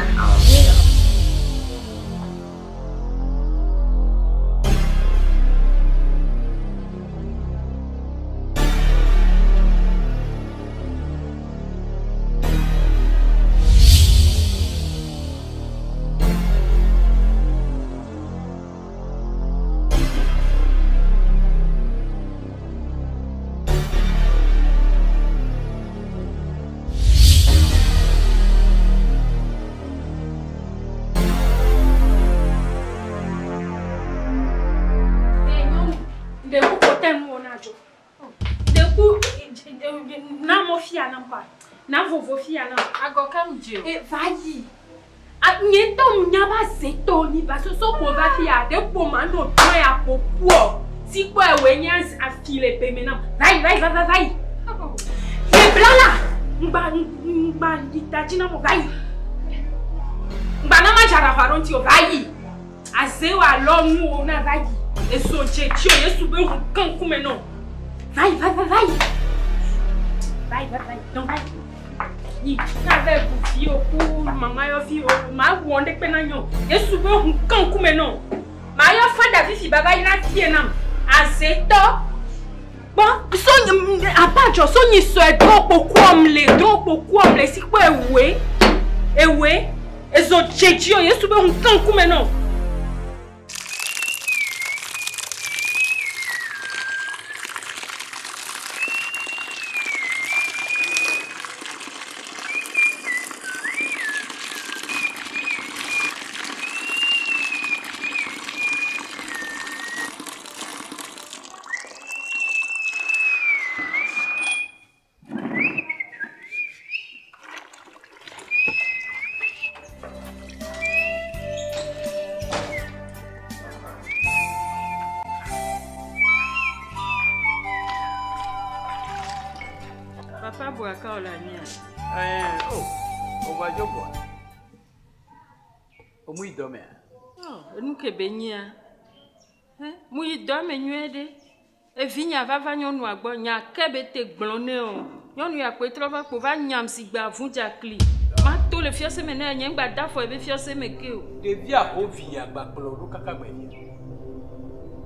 Na vovo fia na. Agɔ kam dzi o. E va yi. Nye ŋutɔ nya ba zetɔ ni ba soso ko va fia ɖe kpo ma nɔ dɔ ya ƒo ƒuɔ. Si kpɔ ewoe nye afi le beme nam. Va yi va yi va va va yi. Ye bla la. Ŋgba ŋgba yi ta dzi na mo va yi. Ŋgba na ma dzra xɔ ɖo ŋuti o va yi. Aze wa lɔ nuwo na va yi. Eso dze tsi o Yesu be ʋu ke ŋkume nɔ. Va yi va va va yi. Va yi va va yi dɔn va yi. Yi na ve bu vi o ku mama yɔ vi o ma wɔ ɖe kpe na nyɔ. Yesu be ʋu ke ŋkume nɔ. Ma yɔ fada fifi baba yi na fie nam. Azetɔ. Bon, so abadzɔ so nyi sɔe drɔ kpokuɔm le drɔ kpokuɔm le si kpɔ ewoe. Ewoe. Ezo dze dzi o Yesu be ʋu ke ŋkume nɔ. Papa Boaka o la mia. Oh, o va dzo gbɔa. O mu yi dɔ mea? Oh, enu ke be nyia. Mu yi dɔ me nyuie ɖe. Evi nya va va nyɔnua gbɔ nya ke be te gblɔ ne o. Nyɔnu ya kpoe trɔ va kpo va nyam si gbe avu dzakli. Ma to le fiase me ne nye ŋgba da afɔ ebe fiase me ke o. Ɖevia ho vi agba kplɔ ɖo kaka gbe via.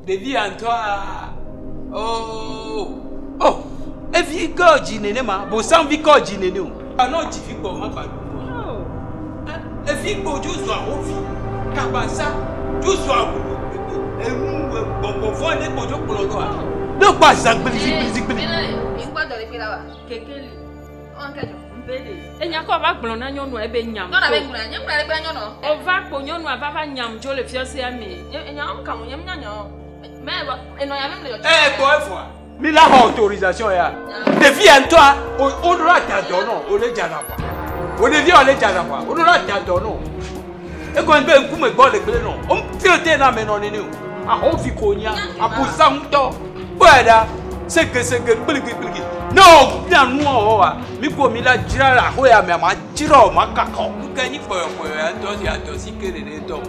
Ɖevia ŋutɔa oh oh evi ke dzi nenema bosam vi ke dzi nene o. Anɔ dzi vi gbɔ ma gba ɖu nua. Evi gbɔ dzo zɔ aho vi kabasa dzo zɔ aho enu gbɔgbɔ vɔ ne gbɔ dzo kplɔ ɖoa. Ne kpɔ azã gbili zigbili zigbili. Ŋgbɔ dɔ le fi la wa. Kekeli. Ɔn kɛjɔ. Mbele. Enya kɔ va gblɔ na nyɔnua ebe nyam. Nyɔnua be ŋgblɔ nye ŋgblɔ ɖe kple nyɔnua. O va kpo nyɔnua va va nyam dzo le fiasea me. Nye nya ŋu kamu nye nya nyɔ. Mɛ enɔ ya mɛ le dzɔdzɔ. Ɛ gbɔ efɔa. Mi la xɔ autorisation ya. Ɖevia ŋutɔa o o ɖo la da dɔ nɔ o le dzana kɔa. O ɖevia o le dzana kɔa o ɖo la da dɔ nɔ. Egɔme be ŋkume gbɔ le gble nɔ. O traité na ame nɔ nene o. Axɔ vi ko nya abusa ŋutɔ. Kpɔe ɖa segesege kpligi kpligi. Ne o bia nua wɔ wa mi ko mi la dzra le axɔ ya mea ma dzra o ma kaka o. Nuke nyi kpɔyɔkpɔyɔ ya ŋutɔ si adɔ si ke nene ŋutɔ.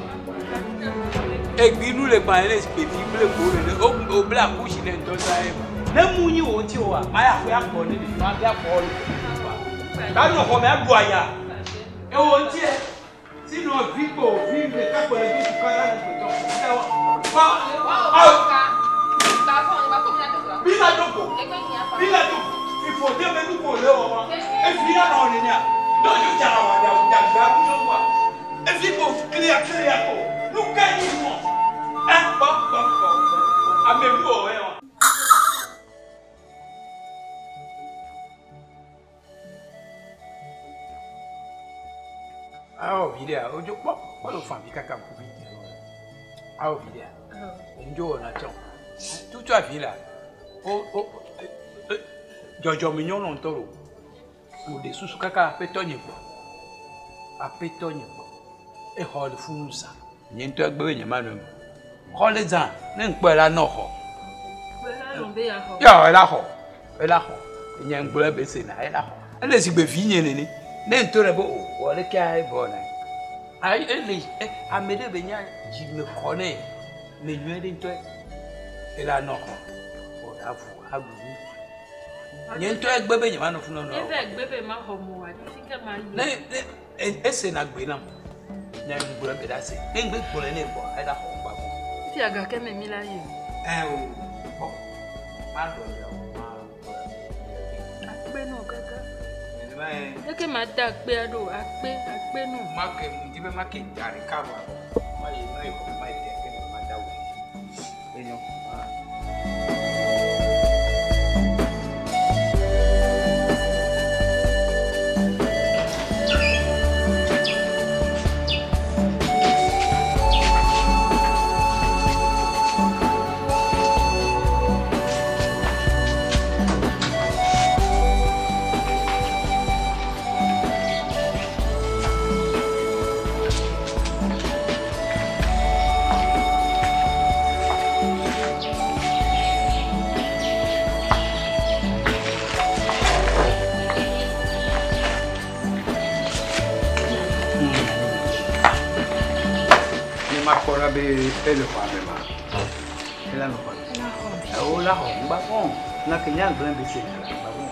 Egbi nu le gbã ne gbevi kple gbo nene o o bla kusi ne ŋutɔ sa ye. Ne mu nyi wo ŋuti oa ma ya xɔ ya kpɔ ne ɖevi ma bia xɔ le. Ba nɔ xɔ me aɖu aya. Ewo ŋuti si nɔ vi kpo vi ɖeka kpo le du ka ya le gbetɔ. Ba mi la do ko mi la do fifo de me nu ko le wɔ wa. Evi ya nɔ nenea. Dɔw dzara wa da da gba nu wa. Evi ko klia klia ko. Nu ka nyi mɔ. Ɛ kpɔ kpɔ kpɔ. Ame nu wɔ yɛ wa. Awɔ vi ɖea, wodzo kpɔ kpɔ le fa vi kaka ŋku vi dze wɔ. Awɔ vi ɖea, ŋdzo wɔna tsɔ. Tutu avi la, o o dzɔdzɔme nyɔnu ŋutɔ lo. Mo ɖe susu kaka aƒetɔ nye gbɔ. Aƒetɔ nye gbɔ. Exɔ le funu zã. Nye ŋutɔ egbe be nye ma nɔ eme. Xɔ le zã ne ŋkpɔe la nɔ xɔ. Yɔ ela xɔ. Ela xɔ. Nye ŋgblɔ be se na ela xɔ. Ele si gbe vi nye nene. Ne ŋutɔ le be o wɔ ɖeke evɔ na. Ayi ele ame ɖe be nya dzime kɔ nɛ. Le nyuie ɖe ŋutɔ. Ela nɔ xɔ. Wɔ avu aɖu nu. Nye ŋutɔ egbe be nye ma nɔ funu nɔ. Eve gbe be ma xɔ mo wa fi ke ma yi. Ne ne ese na gbe nam. Nya yi gblɔ be da se. Ne ŋgbe gblɔ ne gbɔ eda xɔ gba gbɔ. Fia gake me mi la yi. Ɛ o. Bɔn. Ma dɔ ya o ma. Akpe nɔ kaka. Nenema ye. Eke ma da akpea ɖo akpe akpe nɔ. Ma ke ŋdi be ma ke da ɖeka vɔa ma yi ma yi xɔ me ma yi de ke ne ma da wo. Enyo. Ma. Ne ma kpɔ ɖa be ele xɔa me ma. Ela nɔ xɔa me. Ewo la xɔ ŋgba fɔn. Na ke nya gblẽ be se la ŋgba fɔn.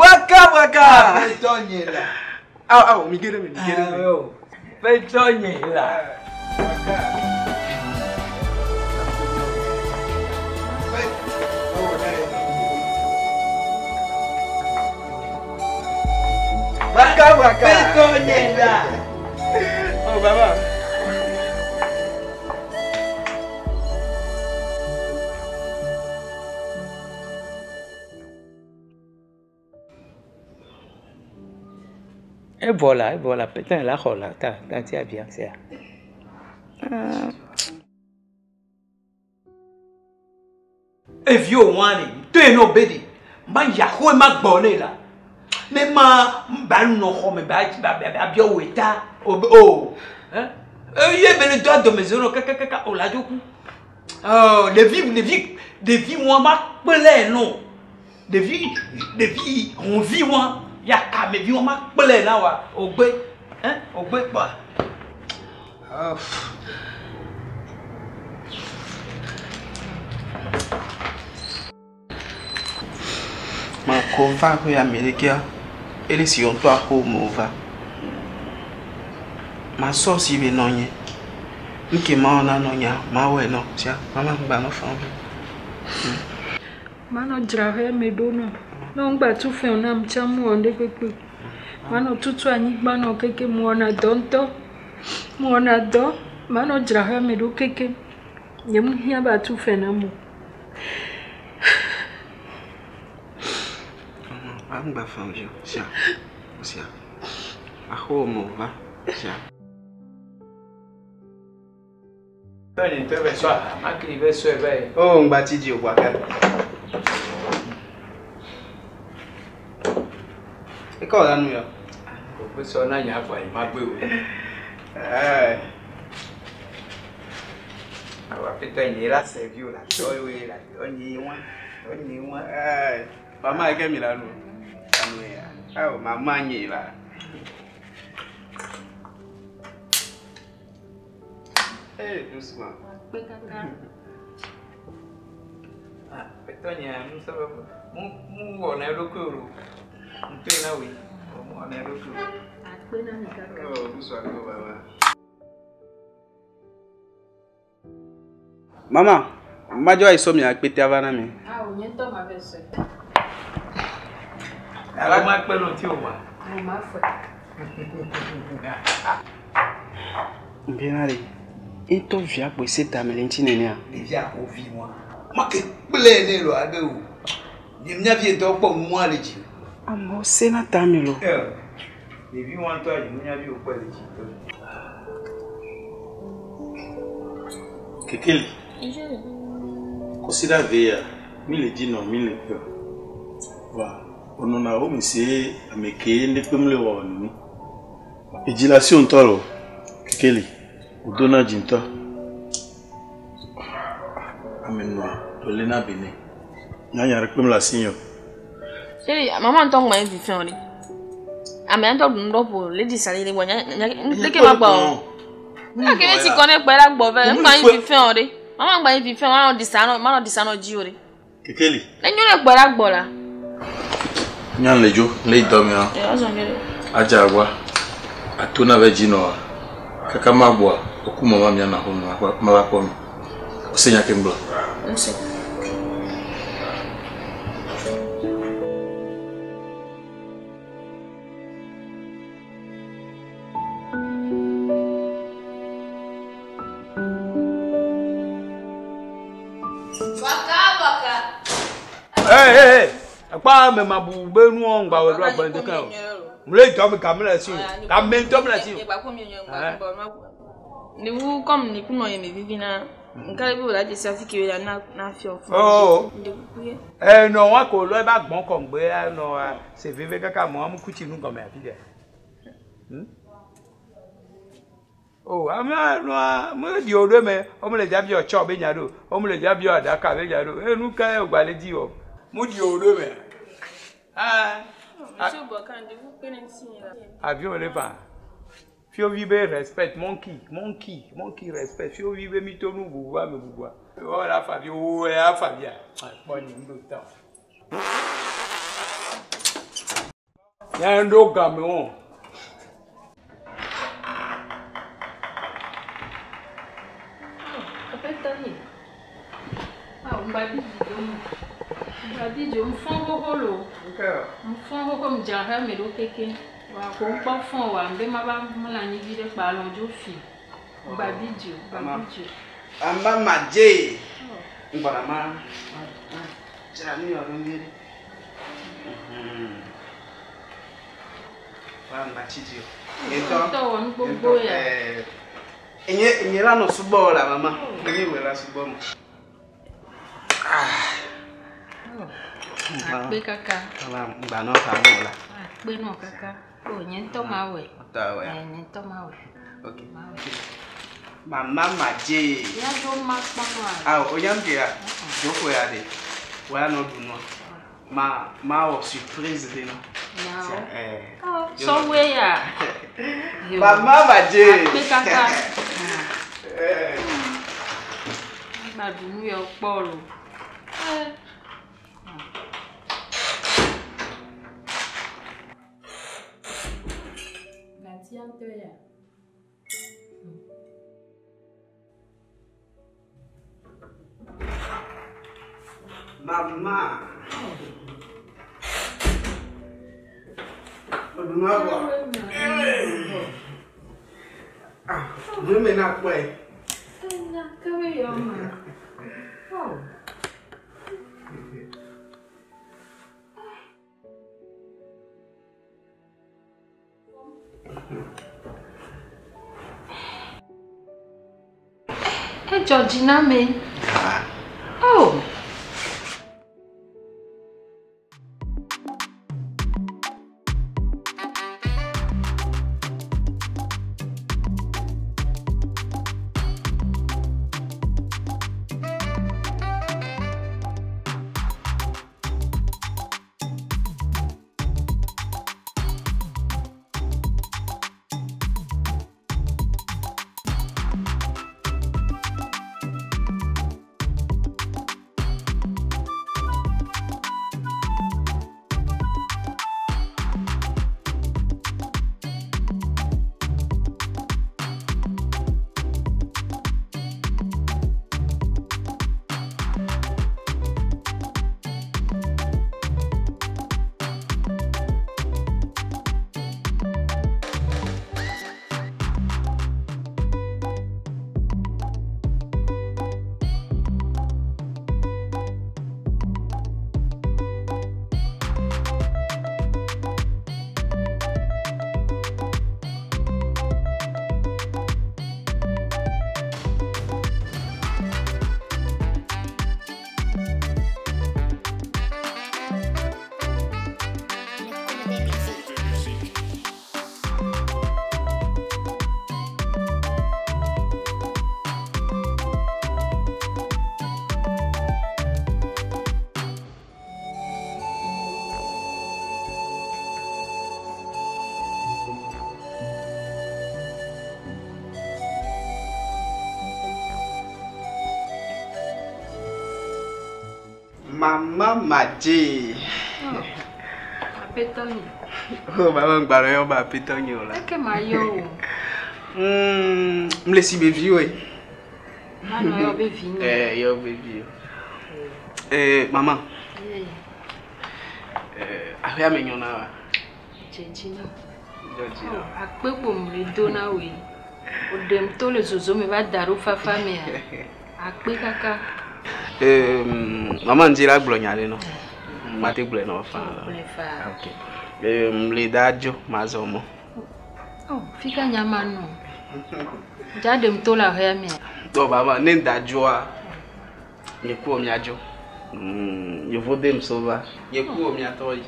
Waka waka. Fetɔ nye la. Awo awo mi gere mi mi gere mi. Awo. Fetɔ nye la. Waka waka. Fetɔ nye la. Oh baba. Evɔ la evɔ la peut-être la xɔ la ta ta tia via sia. Evi o wọn ni to yen náà bẹ di ma yàgò ma gbọ́ ne la ne ma ba nɔ xɔ me ba ba ba biɔ wò ta o bɛ o hein eye bɛ ne do adɔmɛzɛ nɔ kakakaka o la dzo ku ɔ ɖevi ɖevi ɖevi wọn ma kple nɔ ɖevi ɖevi hunvi wọn yakamevi wọn ma kple na wa o gbe hein o gbe kpa. Makɔ va ƒe ame ɖekea ele si ŋutɔ axɔ me wòva. Masɔ si be nɔ nye. Nuke mawɔ na nɔ nyea mawɔe nɔ sia mama ŋgba nɔ fam. Manɔ dzra xɔ me ɖo nɔ. Ne ŋgba tu fɛn o nam tsã mu wɔ ɖe kpekpe. Manɔ tutu anyigba nɔ keke mu wɔna dɔ ŋutɔ. Mu wɔna dɔ. Manɔ dzra xɔ me ɖo keke. Nye mu hiã ba tu fɛn na mo. Mama ŋgba fam vi o sia sia axɔ me wòva sia. Tɔnyi tɔ bɛ sɔa makili bɛ sɔe bɛ ye. O ŋgba tsi dzi o waka. Ekɔ la nu yɔ. O bɛ sɔ na nya fɔ ayi ma gbe o. Ɛɛ. Awa fetɔ nye la sɛvi o la tɔ ye la tɔ nye wa tɔ nye wa. Ɛɛ mama yi ke mi la nu. Anu ya. Awo mama nye la. Ee doucement. Akpe kaka. Ah fetɔ nye musɔ mu mu wɔ na eɖokui o. Ŋutɔ na woe mu wɔ na eɖokui o. Akpe na mi kaka. Oh doucement ko mama. Mama, madzɔ ayi sɔ mi akpete ava na mi. Awo nye ŋutɔ ma vɛ sɔe. Alo ma kpe nɔ ti o ma. Mo ma fɔe. Nbena ɖe, ŋutɔ via kpoe se tame le ŋuti nenea. Ɖevi akovi wọn ma ke kple ne lɔ abe o nye miavi ŋutɔ kpɔ nua le dzi. Amewo sena tame lo. Ɖevi wọn ŋutɔ ayi nunyavi wo kpɔ le dzi. Kekeli. Considère veille, mi le dit non, mi le peur. Va, Onɔna wo mi se ame ke ne kpem le wɔ nini. Edzi la si ŋutɔ lo. Kekeli. Wòdona dzi ŋutɔ. Ame nɔa lole na bene. Nyanya ɖe kpem le asi nye o. Chérie, maman ŋutɔ ŋgba ye vi fɛn o ɖe. Ame ŋutɔ ɖu nu ɖɔ ƒo le di sali ɖe gbɔ nya nya leke ma gbɔ o. Ake ne tsi kɔ ne kpɛ la gbɔ vɛ ŋgba ye vi fɛn o ɖe. Mama ŋgba ye vi fɛn manɔ di sa nɔ manɔ di sa nɔ dzi o ɖe. Kekeli. Ne nyo ne kpɛ la gbɔ la. Nya le dzo le dɔ mea. Ɛ azɔ nyuie ɖe. Adza agba. Ato na ve dzi nɔa. Kaka ma gbɔa oku mama mia na xɔ me ma va kpɔ mi. Ose nya ke ŋgblɔ. Ŋse. Waka waka. Hey, hey, hey. Akpa me ma bu be nu on gba we do agba de kan o. Mle dɔ me game le si o. Game ŋutɔ me le si o. Ne wu comme ni kunɔ ye me vivi na. Nka le bi wòle adze si afi ke la na na fiɔ. Oh. Nde kuku ye. Eh no wa ko lo ba gbɔn kɔ ŋgbe ya nɔ wa se veve kaka mɔ amu kutsi nu gɔme afi ɖe. Oh, ame nua me di o ɖo me, wo me le dza biɔ tsɔ be nya ɖo, wo me le dza biɔ aɖaka be nya ɖo. E nu ka ye wògba le di wɔ? Mu di o ɖo me. Ah. Monsieur Bokan, nde wu kpe ne ŋuti nye la. Avion le fa. Fiovi be respect monkey, monkey, monkey respect. Fiovi be mi to nu bubu ame bubua. Wo la fa vi wo ya fa via. Kpɔ ni ŋdo tɔ. Ya ŋdo game o. Aƒetɔ ye. Awo ŋgba bi dzi dzo mu. Ŋgba bi dzo ŋfɔn xoxo lo. Ŋfɔn xoxo ŋdza xe me ɖo keke. Wa ko ŋkpɔ fɔn wa ŋbe ma va mlɔ anyi vi ɖe kpa alɔ dzo fi. Ŋgba bi dzo, ŋgba bi dzo. Mama madze. Ngbɔna ma ma dzra nu yɔ ɖo nyuie ɖe. Wa ŋgba tsi dzi o. Nye ŋutɔ. Ŋutɔ wɔ nu gbogbo ya. Enye enye la nɔ subɔ la mama. Enye wòe la subɔ mo. Akpe kaka. Mama ŋgba nɔ fa mo la. Akpe nɔ kaka. O nye ŋutɔ ma wɔe. Ŋutɔ wɔe. Ɛ nye ŋutɔ ma wɔe. Ok. Mama madze. Ya dzo ma kpɔnɔa. Awo o nyam ke ya. Dzoko ya de. Wòya nɔ ɖu nua. Ma ma wɔ surprise ɖe nɔ. Nyawo. Eh. Sɔwoe ya. Mama madze. Akpe kaka. Ma ɖu nu yɔ kpɔ lo. Ɛ. Gatia ŋutɔ ya. Mama. Odunua gbɔ. Ah, nu me na kpɔe. Enya kewe yɔ ma. Oh. Edzɔ dzi na ame. Oh. Mama Madje. Aƒetɔ nye. Oh, mama ŋgba le yɔ be aƒetɔ nye o la. Eke ma yɔ o. Mle si be vi woe. Manɔ yɔ be vi nye. Eh, yɔ be vi o. Eh, mama. Ye. Eh, aƒea me nyɔ na wa. Dze dzi na. Dzɔ dzi na. Akpe kpo mle do na woe. Woɖem to le zozo me va da ɖo fafa mea. Akpe kaka. Eh, mama ŋdi la gblɔ nya ɖe nɔ. Mate gblɔe nɔ faa. Gblɔe faa. Ok. Eh, mle da dzo mazɔ mɔ. Oh, fika nya ma nɔ. Dza ɖem to le aƒea mea. Bon, mama, ne da dzoa, nye ku mia dzo. Yevo dem so va. Nye ku mia tɔ yi.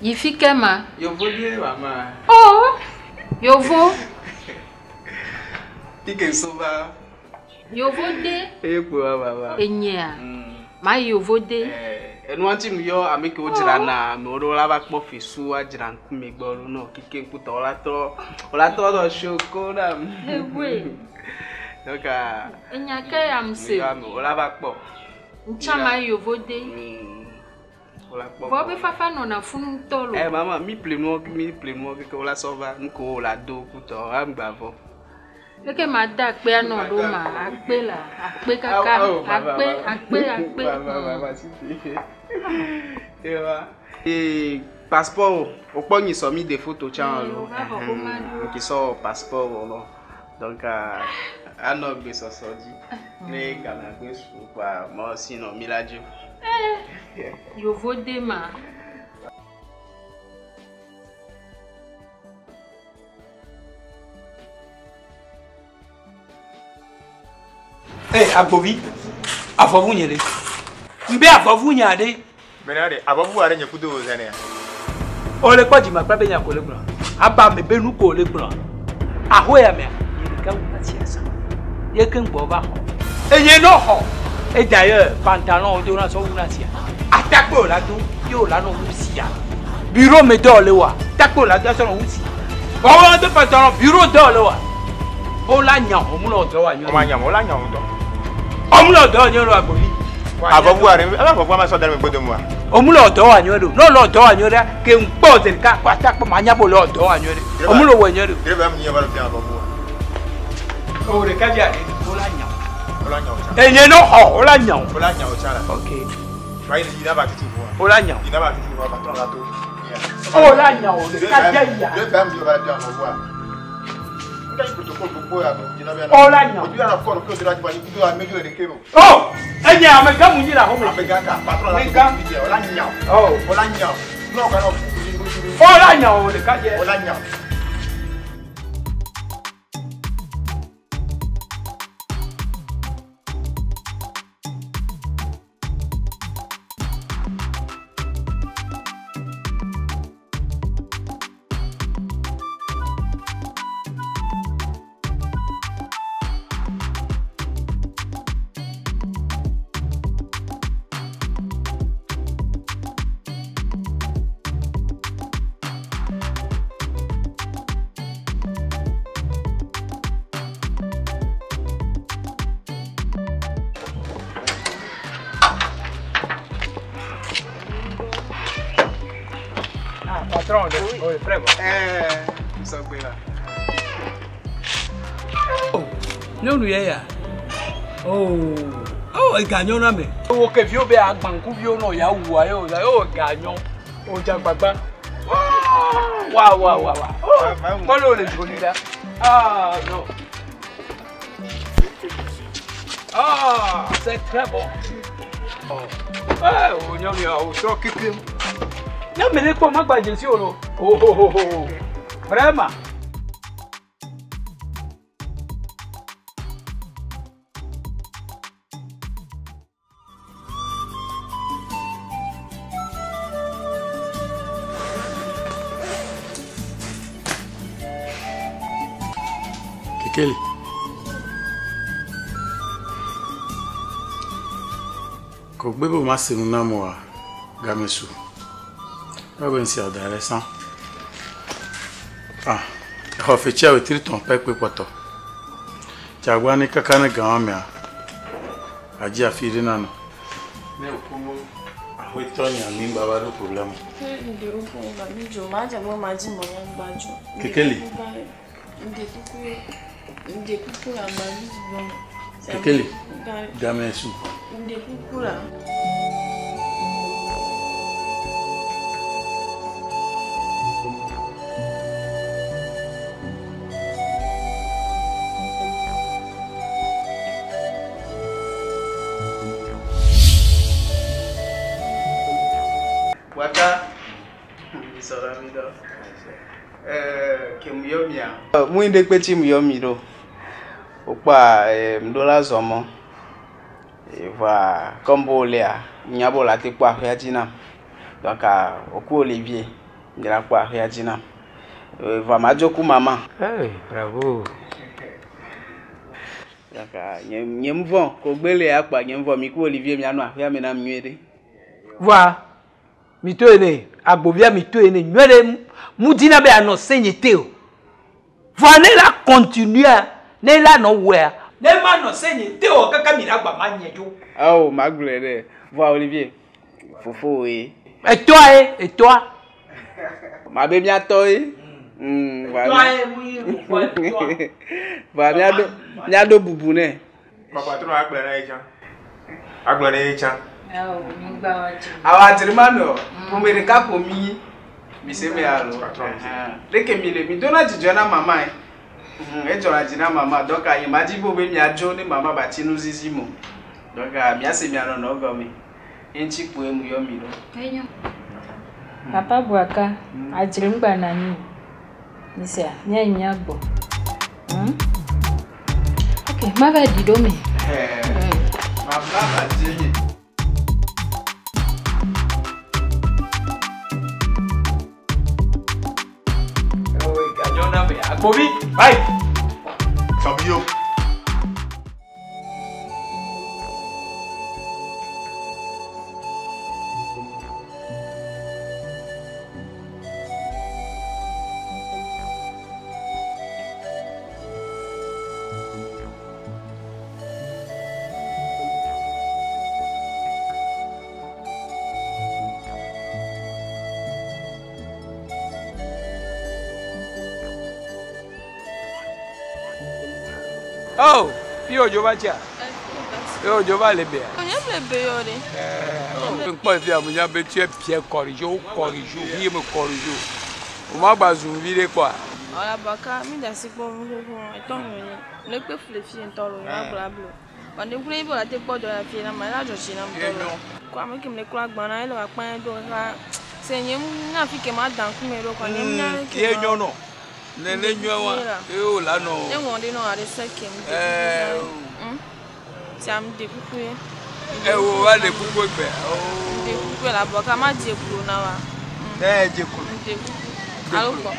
Yi fi ke ma? Yevo de mama. Oh, yovo. Tike so va. Yovo de. Eye ku wa mama. Enyea. Ma yovo de. Eh, enua ŋuti mu yɔ ame kewo dzrana amewo ɖo la va kpɔ fesu adzra ŋkume gbɔ ɖo nɔ keke ŋkutɔ wola trɔ wola trɔ nɔ soko nam. Ewoe. Donc, Enya ke ya mu se. mu yɔ ame wola va kpɔ. Ŋtsa ma yovo de. Wola kpɔ. Vɔ be fafa nɔna funu ŋutɔ lo. Eh mama mi ple nuwo mi ple nuwo keke wola sɔ va nuko wola do kutɔ aŋgba vɔ. Leke ma da akpe anɔ ɖo ma akpe la akpe kaka Oh, mama, akpe mama. akpe akpe. Mama, mama, si te. Ewa. Eh, passeport o kpɔ nyi sɔ mi de photo tsã lo. va xɔ xoma ɖo. Nke sɔ passeport o lɔ. Donc anɔ gbesɔsɔ dzi. Ne game gbe su kpa mɔ si nɔ mi la dzo. Yovo de ma. Eh, agbovi, avɔvu nye ɖe. Nbe avɔvu nya ɖe. Mena ɖe avɔvu aɖe nye kudo wò zã nea. O le kpɔ dzime kple be nya ko le gblɔ. Aba me be nu ko le gblɔ. Ahoe ya mea, nye ɖeka wu asi asa. Ye ke ŋgbɔ va xɔ. Enye no xɔ. Et d'ailleurs, pantalon do na so wu na sia. Atakpe o la do, ye o la no wu sia. Bureau me dɔ le wa. Takpe o la do sɔ no wu sia. Wɔwɔ do pantalon bureau dɔ le wa. O la nya o mu le dɔ wa nyɔ. O ma nya o la nya o dɔ. O mu le dɔ nyɔ lo agbovi. Avɔvu aɖe, ebe avɔvu ama sɔ da ɖe megbe dome wa. O mu le dɔ wa nyɔ ɖo. No le dɔ wa nyɔ ɖe, ke ŋkpɔ zi ɖeka kɔ atakpe ma nya bo le dɔ wa nyɔ ɖe. O mu le wɔ nyɔ ɖo. Ɖe be am nye va le fia avɔvu wa. O ɖeka dzi aɖe, o la nya. O la nya o tsã. Enye no xɔ, o la nya o. O la nya o tsã la. Ok. Va yi yi na va tutu vɔa. O la nya o. Yi na va tutu vɔa, patron la to. O la nya o, ɖeka dze ya. Ɖe be am nye va le fia avɔvu wa. Nka yi protocole gbogbo ya do dzina be. O la nya o. O tu ya na kɔ ɖo do la dzi do ame do ɖeke o. Oh, enye amegã mu nyi le axɔme. Amegã ka patron la Amegã. to. O la nya o. Oh. O la nya o. N'o ka na O la nya o ɖeka dze. O la nya o. Ah, patron, oui, frère. Eh, sɔgbe la. Nyɔnu ye ya. Oh, oh, ega nyɔ na me. Wo ke viwo be agbankuviwo nɔ ya wua ye o la, o ega nyɔ. O dza gbagba. Wa wa wa wa. Oh, kɔlɔ le joli la. Ah non. Ah, c'est très bon. Oh, eh, o nyɔnu ya o trɔ keke. Ne me ne kpɔ ma gba dzesi o lo. Oh, oh, oh, oh. Vraiment. Kekeli. Ko gbe be ma se nu na mo wa game su. Ba be nsi ada le san. Ah, xɔ fetsia wetri tɔn pɛ kpe kpɔtɔ. Dzagba ne kaka ne gama mea. Adzi afi ɖe na nɔ. Ne ku aƒetɔ nya mi gba va ɖo problème. Kekeli. Kekeli. Game su. Waka. Sɔrɔ mi dɔ. Ke mu yɔ mia. Mu yi ɖe kpetsi mu yɔ mi ɖo. Wokpɔa ŋɖo la zɔ mɔ. Voa comme bo lea, nya bo la te kpɔ aƒea dzi nam. Donc woku Olivier, mi la kpɔ aƒea dzi nam. Voa madzo ku mama. Hey, bravo. Donc nye nye mu vɔ̃ ko gbe le akpa nye mu vɔ̃ mi ku Olivier mianɔ aƒea me nam nyuie ɖe. Voa mi to ene agbovia mi to ene nyuie ɖe mu dina be anɔ senye te o. Voa ne la continue ne la nɔ wɔa ne ma nɔ senye te o kaka mi la gba ma nye dzo. Awo magblɔe ɖe. Voa Olivier, fofo ye. Etɔa ye etɔa. Mabe miatɔ ye. Etɔa ye mu yi fofoa etɔa. Voa miaɖo miaɖo bubu nɛ. Patron agblɔ na ye tsã. Agblɔ na ye tsã. Awo mi gba wa dzi. Awa dzri ma nɔ ƒome ɖeka ko mi nyi. Mi se me alo. Leke mi le mi dona dzidzɔ na mama ye. Edzɔna dzi na mama donc nye ma dzi be be miadzo ne mama ba tsi nuzizi mo. Donc miase mia nɔnɔ gɔme. Ye ŋuti kpoe mu yɔ mi ɖo. Enyo. Papa Buaka, adzri ŋgba na anyi o. Misia, míayi mía gbɔ. Ok, mava ɖi ɖo me. Mabla ba dzi nye. Agbovi, bye. Sɔbiyo. Oh, fi ojo va tsia. Fi ojo va le bea. Nye le be yɔ ɖe. Nkpɔ fi amu nya be tu es bien corrigé o corrigé o fi me corrigé o. O ma gba zoom vi ɖe kpɔa. Ɔla baka mi da si kpɔ nu xoxo etɔ nu nye. Ne kpe fle fi ŋutɔ lo ma gblɔ ablo. Wande kple yi be la te kpɔ dɔ la fi na ma la dzɔ dzi na ŋutɔ lo. Ko ame ke me kura gbã na ele wa kpã do kaka se nye mu nya fi ke ma da ŋkume ɖo kɔ nye mu nya ke. Ye nyɔ nɔ. Nene nyɔ wa. Ye o la nɔ. Ne wɔn ɖe nɔ aɖe se ke mu. Sia mu de kuku ye. Ewo wa de kuku gbe. De kuku la bɔ kama dze klo na wa. Ne dze klo. De kuku. Alo kpɔ.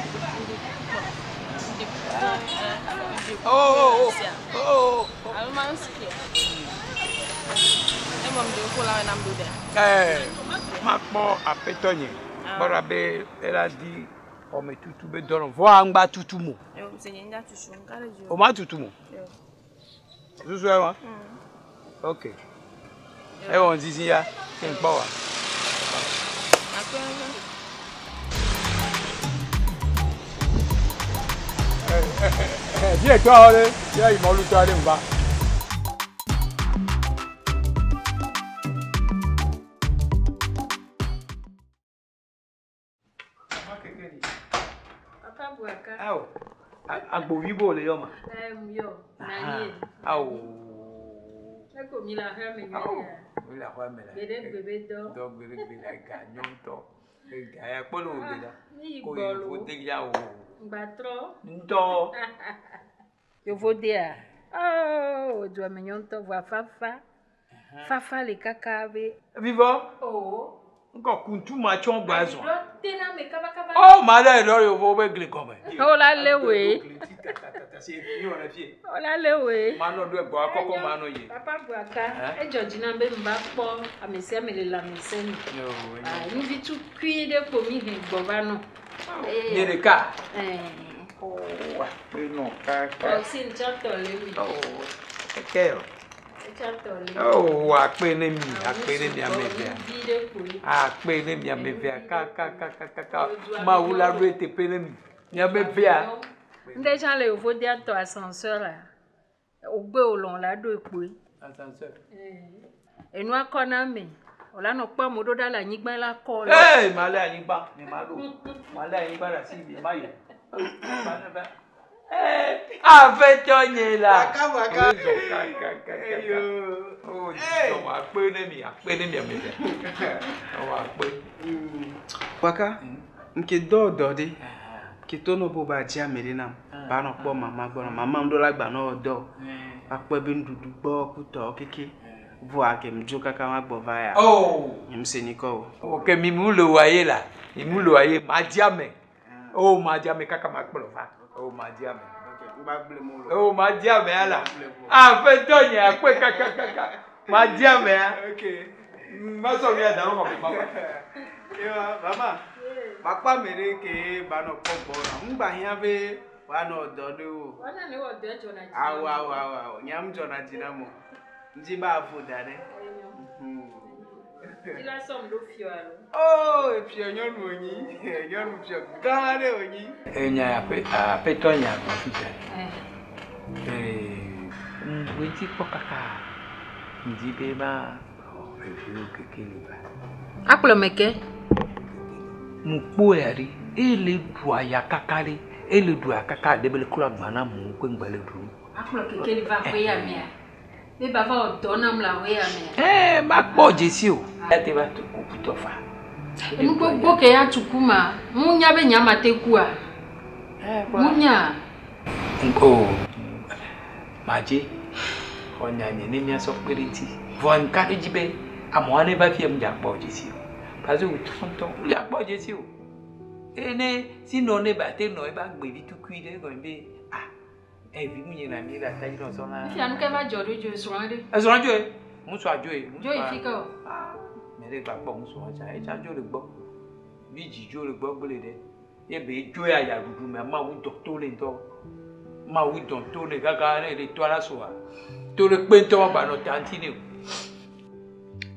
De kuku. De kuku. Oh oh oh. Alo ma nu si ke. Ne mɔ de kuku la wɔ nam do ɖe. Ma kpɔ aƒetɔ nye. Kpɔra be ela di xɔme tutu be dɔnɔ vɔa ŋgba tutu mo. Yo se nye ŋdza tutu ŋka ɖe dzi O ma tutu mo. Susu ye wa. Ok. Ewɔ zizi ya ke ŋkpɔ wa. Fi etɔ ɖe, ya yi mɔlutɔ ɖe ŋva. Papa Buaka. Awo, agbovi bo le yɔ ma. Yɔ, nanye. Awo. Eko mi le aƒea me Awo. nyuie. Mi le aƒea me la. Gbeɖe gbe be dɔ. Dɔ gbeɖe gbe la ga nyɔ ŋutɔ. Ega ya kpɔ le wo le la. Mi yi Ko gbɔ lo. yevo de ya o. Ŋgbatrɔ. Ŋutɔ. Yevo dea. Oh, dua me nyɔ ŋutɔ voa fafa. Fafa le kaka be. Vivɔ. Oh. Ŋkɔ kuntu ma tsɔ gba zɔn. Ɖɔ te na me kaba kaba. Oh, ma ɖe ɖɔ yevo be gli gɔme. O la lé woe. O la lé woe. Ma nɔ ɖo egbɔ akɔkɔ ma nɔ ye. Papa Buaka, edzɔ dzi nam be mva kpɔ ame sia ame le lãmesẽ me. Ah, nuvi tukui ɖe kpo mi he gbɔ va nɔ. Nye ɖeka. Ɛɛ. Oh, akpe nɔ kaka. Ɔsi ŋtsatɔ le mi. Oh, keke o. Oh, akpe ne mi, akpe ne mi ame evea. Akpe ne mi ame evea kakakakaka. Mawu la ɖo eteƒe ne mi. Mi ame evea. Ŋɖe tsã le yevodia tɔ ascenseur la. Wògbe wòlɔ̃ la ɖo ekpoe. Ascenseur. Enua kɔ na ame. Wòla nɔ kpɔ amewo ɖo ɖa le anyigba la kɔ. Ee, ma le anyigba, mi ma ɖo. Ma le anyigba ɖe asi, mi ma yi. Ee, aƒetɔ nye la. Kaka kaka. Ezɔ kakakaka. Oh, dzidzɔ akpe ne mi, akpe ne mi ame evea. Ewɔ akpe. Waka, nke dɔ dɔ ɖe. Ke to no bo ba dzi ame ɖe nam. Ba nɔ kpɔ mama gbɔ na mama ŋɖo la gba nɔ dɔ. Akpɔ be nuɖuɖu gbɔ kutɔ keke. Voa ke ŋdzo kaka ma gbɔ va ya. Oh. Nye ŋse nyikɔ o. Ok, mi mu le wa ye la. Mi mu le wa ye. Ma di ame. Oh, ma di ame kaka ma kplɔ va. Oh, ma di ame. Oh, ma di ame ala. Aƒetɔ nye akpe kakakaka. Ma di amea. Ok. Ma sɔ mi ada ɖo kɔkɔ papa. Ewa, mama. Makpɔ ame ɖe ke ba nɔ kpɔ gbɔ na. Ŋgba hiã be woanɔ dɔ ɖe o. Wɔna ne wɔ dɔ dzɔna dzi. Awo awo awo awo. Nye ŋu dzɔna dzi na mo. Ŋdzi ba avo da ɖe. Dzi la sɔm ɖo fiɔ alo. Oh, efiɔ nyɔnu wònyi. Nyɔnu fiɔ gã aɖe wònyi. Enya aƒe aƒetɔ nye agba fifia. Ee, ŋgbedzi kpɔ kaka. Ŋdi be ma xɔ eviwo kekeli va. Akplɔ me ke. Mukpo ya ɖe, ele ɖu aya kaka ɖe, ele ɖu aya kaka ɖe be le klɔ agba na amewo ke ŋgba le ɖu. Akplɔ kekeli va aƒe ya mea. Be ba va wɔ dɔ nam le aƒe ya mea. Ee, makpɔ dzesi o. Ate va tu kuputɔ fa. Enu gbogbo ke ya tuku ma, ŋunya be nya ma te kua. Ŋunya. O, madze xɔ nya nye ne míasɔ kpe ɖe ŋuti. Vɔ ŋka ɖe dzi be amewo ne va fia ŋdza kpɔ dzesi o. Parce que wòtrɔ ŋutɔ ŋdza kpɔ dzesi o. Eye ne si nɔ ne ba te nɔ ebe agbevi tukui ɖe egɔme be ah evi mu nye na mi le ata dzi nɔ sɔ na. Fifia nu ke va dzɔ ɖo dzo srɔ̃ ɖe. Esrɔ̃ dzoe, ŋutsua dzoe. Dzo yi fi ke o. Me ɖe gba kpɔ ŋutsua tsa, etsa dzo le gbɔ. Vi dzi dzo le gbɔ gblẽ ɖe. Ye be dzo ya ya ɖuɖu me, Mawu dɔ to le ŋutɔ. Mawu dɔ to le kaka ne ɖe toa la soa. To le kpe ŋutɔ gba nɔ ta ŋuti ne o.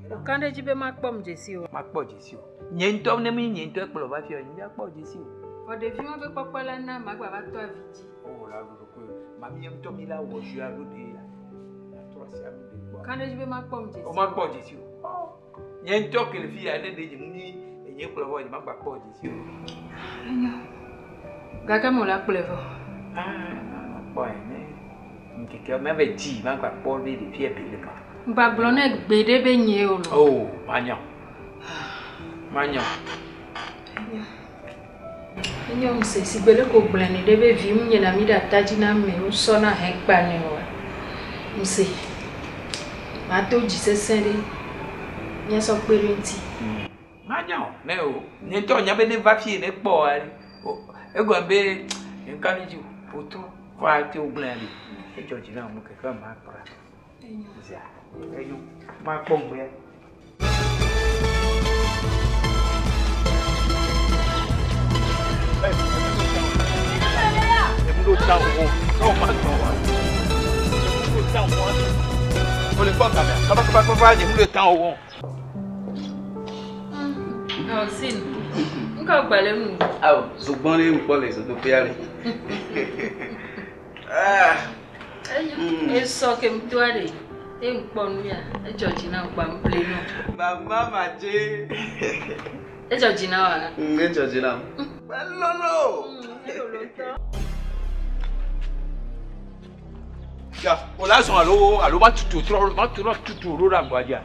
Wòka ɖe edzi be makpɔ mu dzesi o. Makpɔ dzesi o. Nye ŋutɔ ne mi nye ŋutɔ kplɔ va fia, nye makpɔ dzesi o. Vɔ ɖeviwo be kpɔkpɔ la na magba va tɔ avi dzi. O la ɖu ɖokui. Mami nye ŋutɔ mi la wɔ zu alo ɖe la. Atrɔ asi alo ɖe kpɔ. Ka ɖe edzi be makpɔ mu dzesi O makpɔ dzesi o. Nye ŋutɔ ke le fi ya ne ɖe nye mu mi enye kplɔ vɔ nye magba kpɔ dzesi o. Enyo. Gake me la kplɔe vɔ. Ah, kpɔ ene. Ŋkeke me ve dzi magba kpɔ ɖe ɖevia be le ma. Ŋgba gblɔ ne gbe ɖe be nye o lo. Oh, manya. Manya. Enyo. Enyo ŋuse si gbe le ko gblẽ ne ɖe be vi ŋu nye na mi ɖe ata dzi na ame wosɔ na hɛ kpa ne oa. Ŋuse. Mado dzi sesẽ ɖe. Míasɔ kpe ɖe ŋuti. Manya o, ne o. Nye ŋutɔ nya be ne va fie ne kpɔ wa ɖe. O, egɔme be ŋka ne dzi o. Wòtrɔ va te wògblẽ ɖi. Edzɔ dzi na ame keke ma kplɔ. Zia. Enyo. Makpɔ ŋgbea. Sin. Ŋkɔ gbalẽ nu. Awo, zogbɔn ɖe ŋkpɔ le zodoƒea le. Ah. Enyo. Esɔ ke ŋutɔa ɖe. E ŋkpɔ nu ya. Edzɔ dzi na wò ŋple nɔ. Mama madze. Edzɔ dzi na wò. Edzɔ dzi nam. Elolo. Elolo ŋutɔ. Ya, o la zɔn alo alo ma tutu trɔ ma trɔ tutu ɖo ɖe agba dzia.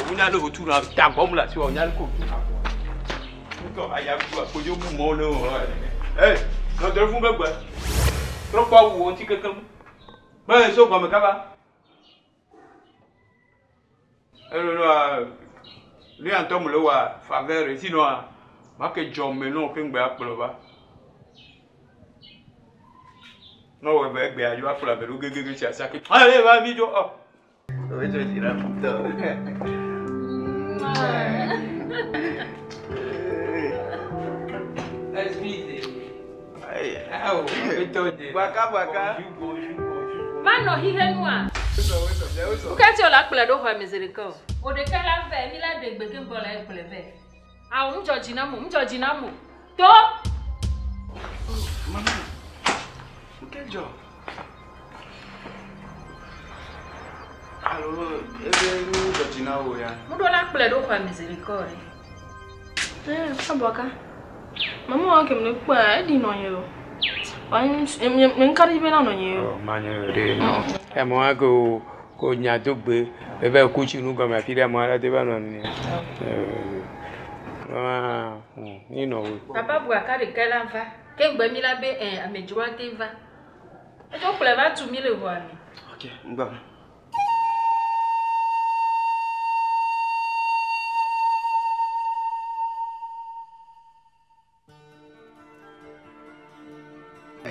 O nya le o tu na tagbɔ mu le asi wa o nya le ko tu na. Ŋutɔ aya tu akpodzo bu mɔ ne o. Ee, nɔtɔ fún bɛ gbɛ. Trɔ kpɔ awu wo ŋuti kekeŋ. Bɛ so gɔme kaba. Elolo nu ya ŋutɔ mu le wa faveur sinon ma ke dzɔ me nɔ ke ŋgbɛ akplɔ va. No wɔ bɛ gbɛ adzo akplɔ abe ɖo gegege tsi asa ke. Ale va mi dzo ɔ. Edzɔ dzi nam ŋutɔ. Excusez. Ayi. Awo, aƒetɔ nye. Baka baka. Bonjour, bonjour, bonjour. Ma nɔ xixe nua. Wokatsi wòle akplɔe ɖo xɔme zi ɖeka o. Wò ɖeka la vɛ, mi la ɖe gbe keŋ gbɔ le ekplɔe vɛ. Awo ŋudzɔ dzi na mo, ŋudzɔ dzi na mo. To. Mama, nke dzɔ? Alo ebe ŋudzɔ dzi na wò ya? Ŋuɖo la kplɔe ɖo xɔme zi ɖeka o ɖe. Aboka. Mama wa ke me kpɔ e di no ye o. Wa me nka di be na no ye o. Ma nye ɖe no. Emo ko ko nya do gbe ebe ku tsi nu gɔme afi ɖe ame aɖe te va nɔ nene. Ah, ni nɔ wo. Papa Boaka ɖeka la va. Ke ŋgbe mi la be amedzroa te va. Etso kplɔe va tu mi le ʋɔa me. Ok, ŋgbɔ.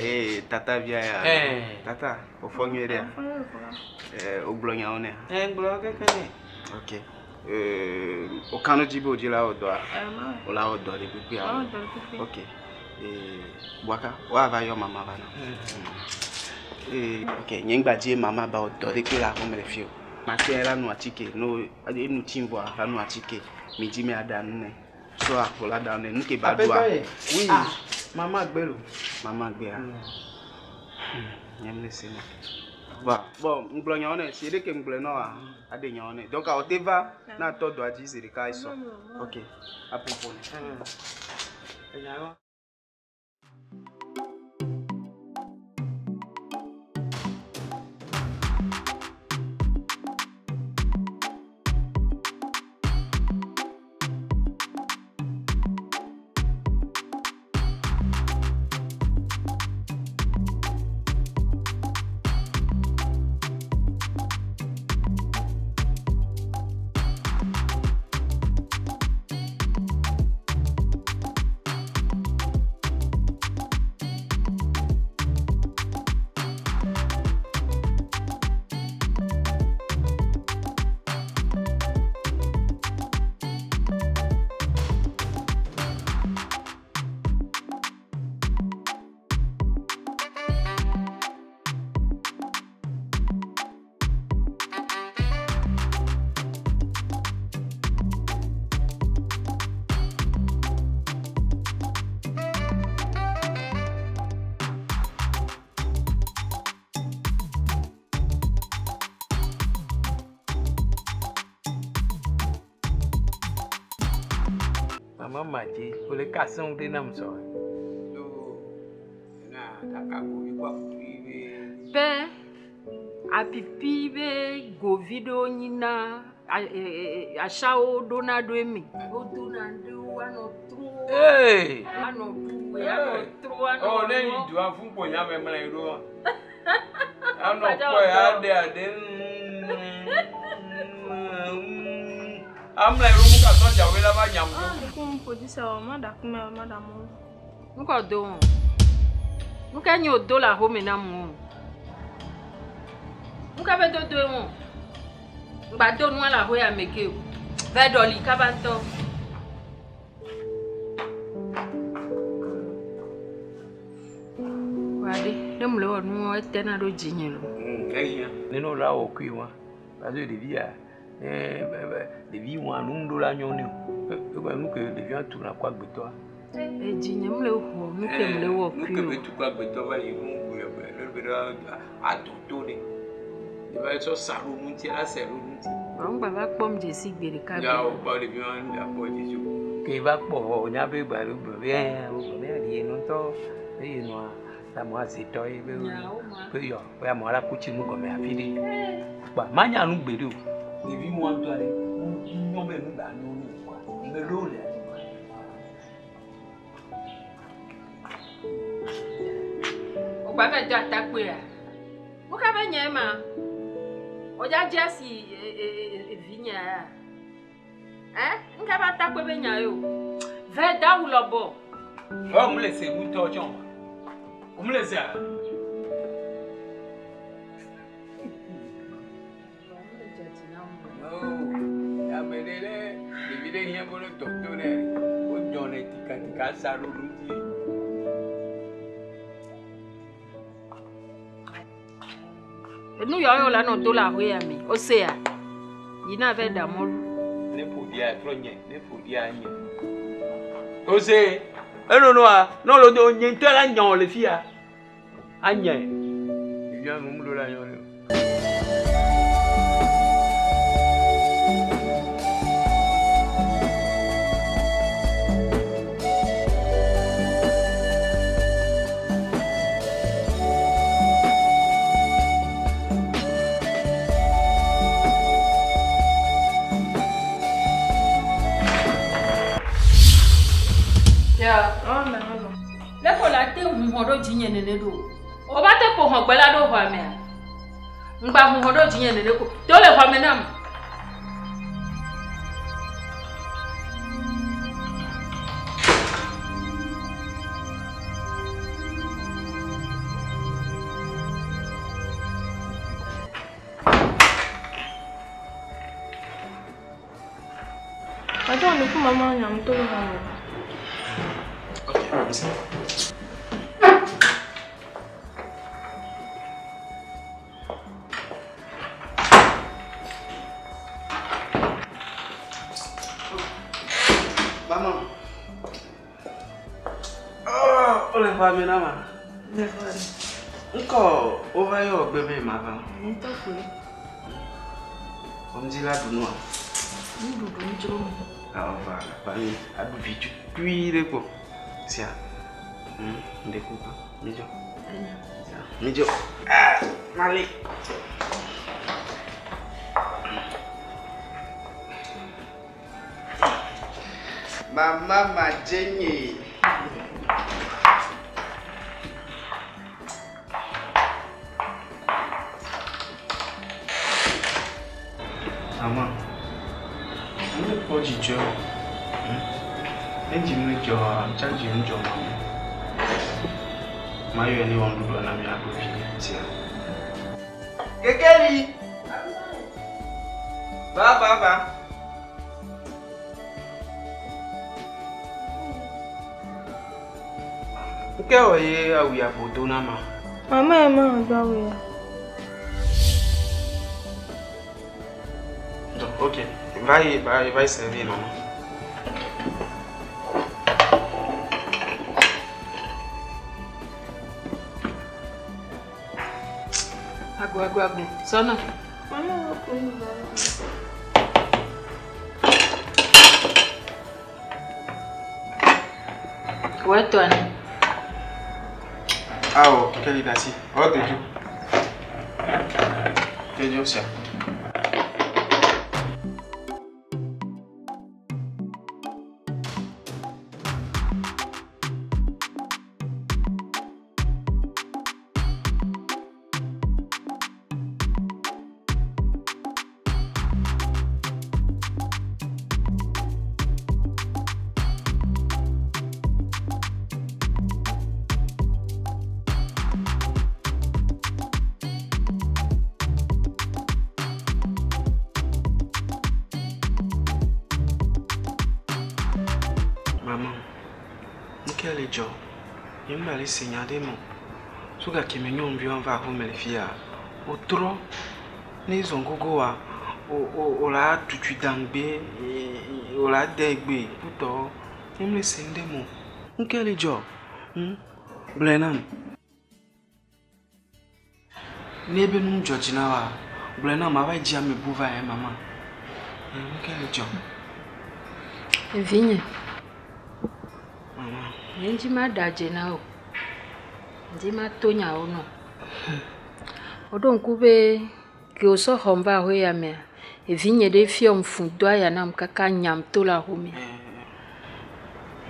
Ee, tata via ya. Tata, o fɔ nyuie ɖea? O gblɔ nyawo nɛ? Ŋgblɔ keke nɛ. Ok. O kanu dzi be o dzi la wɔ dɔa? O la wɔ dɔ ɖe kpekpe alo? Ok. Boaka, woava yɔ mama va na. Ok, nye ŋgba dzi mama ba wɔ dɔ ɖe kpe le aƒeme le fi o. Mate la nu atike, no enu tsi vɔa la nu atike. Mi dzi me aɖa nu nɛ. So aƒo la ɖa nu nɛ. Nu ke ba ɖua. Oui. Mama gbe lo. Mama gbea. Nye mle se nɛ. Va, bon, ŋgblɔ nyawo nɛ. Si ɖeke ŋgblɔe nɔ wa, aɖe nyawo nɛ. Donc awo te va na tɔ dɔa dzi zi ɖeka esɔ. Ok, aƒoƒo nɛ. Enyawo. Mama madzi wòle kasẽm ɖe nam sɔ. Do na daka govi kɔ apipi be. Pe apipi be govi ɖewo nyina asawo ɖona ɖo eme. Wodona ɖewo anɔ tro. Ee. Anɔ ɖu anɔ tro anɔ. Ɔ ne yi dua fún kpo nya me mlɛ ɖo. Anɔ kpɔ ya ɖe aɖe. Amlɛ ɖo mu ka sɔdza wo la va nyam ɖo. Kum producer o ma da kume o ma da mo. Nukɔ do o. Nuka nye o do le ahome na mu o. Nuka be dodo ye o. Ŋgba do nua le aho ya me ke o. Vɛ ɖɔli kaba ŋutɔ. Wa ɖe, ne mu le wɔ nua etena ɖo dzinye lo. Ehiã. Ne no la wɔ kui wa, parce que ɖevia, ɖevi wa nu ŋɖo la nyɔ nɛ o. Ebe nu ke ɖevia tu na kɔ agbetɔa. Edzinye mu le xɔ nu ke mu le wɔ Nu kui ke o. be tu kɔ agbetɔ va yi nu gbe gbe ne be ɖe adɔ to ɖe. Eva sɔ sa ɖo ŋuti la se ɖo ŋuti. Vɔ ŋgba va kpɔm dzesi gbe ɖeka gbe. Ya wo kpɔ ɖevi wa nu akpɔ dzesi o. Ke va kpɔ vɔ nya be gba ɖo gbe be wo gbe be aɖi ŋutɔ eye nua la mo azetɔ ye be be yɔ be amewo la ku tsi nu gɔme afi ɖe. Kpa manya nu gbe ɖe o. Ɖevi mo ŋutɔ ɖe nyɔ be nu gba nyɔ nu o kɔa. Me ɖewo le afi ma. Wogba va do atakpoea? Nu ka be nye ma? Wodza dze si vinye ya. Nu ka be atakpoe be nya yo? Ve da wu lɔbɔ. Ɔ mu le se ŋutɔ tsɔ ma. Mu le sea. Ame ɖe ɖe ɖevi ɖe hiã be ne dɔ to nɛ wodɔ nɛ tikatika sa ɖo nu dzi. Enu yawo yɔ la nɔ do le ahoe ya me. O se ya. Yina va ɖa mɔlu. Ne ƒo ɖia trɔ nye, ne ƒo ɖia nye. O se, enonoa, ne lo do nye ŋutɔ la nya le fia. Anye. Ɖevia nu ŋu ɖo la nyɔ ne. Ya. Le ko la te huhɔ ɖo dzinye nene ɖo. O va te ƒo xɔgbe la ɖo xɔa mea. Ŋgba huhɔ ɖo dzinye nene ko. To le xɔa me nam. Patron, du coup, maman, il y a un tour. Ok, merci. Maman. Oh, o le fa mi na ma. Ŋkɔ wova yɔ gbe be mava. Ŋutɔ koe. Ŋdi la ɖu nua. Nuɖuɖu ŋdzro me. Awɔ va va mi aɖu vi tukui ɖe kpo. Sia. Ŋɖe kuku. Midzo. Midzo. Ah, mali. Mama madzenye. Mama, ame kpɔ dzidzɔ. Ne dzi me dzɔ, tsa dzi me dzɔ mama. Mayɔe ne wɔ nuɖuɖua na mi aɖu vi sia. Kekeli. Va va va. Nke wɔ ye awu ya ƒo do na ma? Mama ye ma do awu ya. Donc, ok. Va y, va y, va y servir, maman. Ago, ago, ago. Sɔnà. Mama wo ko nu va. Wɛ tɔ ni. Ah, oh, kekeli dasi. Oh, teju. Teju sia. Maman, nke le dzɔ? Nye ŋgba le se nya ɖe me o. So gake me nyɔnuvi va aƒeme le fia, wòtrɔ ne zɔn gogo wa, o la tutui daŋgbe, o la de gbe kutɔ. Nye mle se ŋɖe me o. Nke le dzɔ? Gblɔe nam. Ne ebe nu dzɔ dzi na wa, gblɔe nam mava yi dzi ame bu va ye mama. Nke le dzɔ? Vinye. Mama. Nye ŋdzi ma ɖa dze na o. Ŋdzi ma to nyawo nɔ. Woɖo ŋku be ke wòsɔ xɔm va ahoe ya mea, evinye ɖe fiɔm fũ do aya nam kaka nyam to le ahome.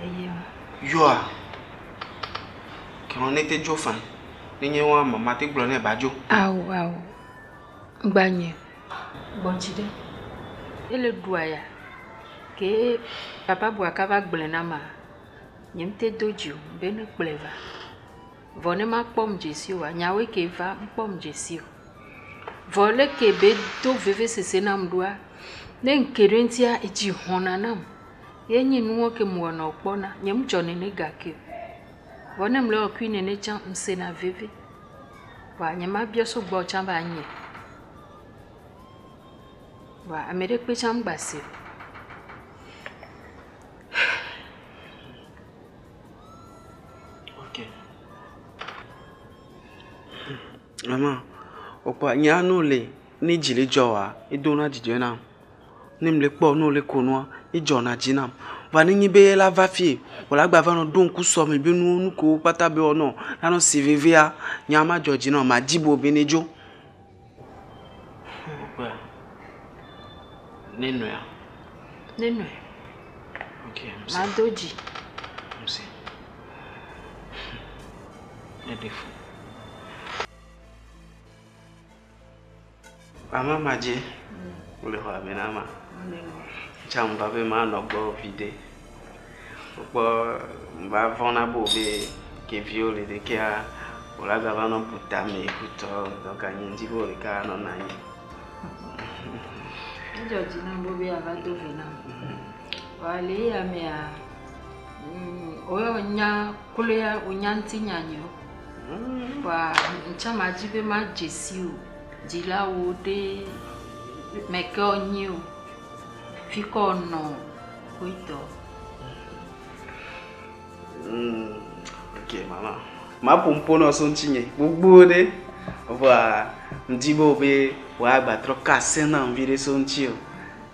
Eye Yɔa. Ke wɔn ne te dzo fan. Ne nye wa mama te gblɔ ne ba dzo. Awo awo. Ŋgba nye. Gbɔ̃tsi ɖe. Ele ɖu aya. Ke papa bua va gblɔe na ma. Nye ŋute do dzi o be ne kplɔe va. Vɔ ne ma kpɔm dzesi oa, nyawoe ke va ŋkpɔm dzesi o. Vɔ leke be do vevesese nam ɖoa, ne ŋke ɖe ŋutia, edzi hɔna nam. Ye nye nuwo ke mu wɔna wòkpɔna. Nye ŋudzɔ nene gake o. Vɔ ne mle wɔ kui nene tsã, ŋsena veve. Vɔa nye ma biɔ so gbɔ tsã ba nye. Vɔa ame ɖe kpe tsã ŋgba se o. Ok. Mama, wokpɔa nya no le ne dzi le dzɔ wa, edona dzidzɔ nam. Ne mle kpɔ ne wole ko nua, edzɔna dzi nam. Va ne nyi be la va fie, wòle agba va nɔ ɖo ŋku sɔme be nuwo nu kewo kpata be wɔnɔ, la se vevea, nya ma dzɔ dzi nam, ma dzi be be ne dzo. Wokpɔa, ne nɔea. Ne nɔe. Ok, Ma do dzi. Mse. Eɖe fu. Mama madze, wole xɔa me na ma. Tsã ŋva be manɔ gbɔ viɖe. Wokpɔ ŋva vɔ̃na be be keviwo le ɖekea, wòle agava nɔ bu tame kutɔ donc nye ŋdi be ɖeka nɔna anyi. Edzɔ dzi nam be be ava do ve nam. Vɔa le eya mea, woyɔ nya kloea wonya ŋutinya nye o. Vɔa ŋtsã ma dzi be madze si o. Dzilawo ɖe me ke wonyi o. Fi ke wonɔ koetɔ. Ok, mama. Ma ƒo ŋpo nɔ so ŋutinye gbogbo ɖe. Vɔa ŋdi be wo be wòagba trɔ ka ase nam viɖe so ŋuti o.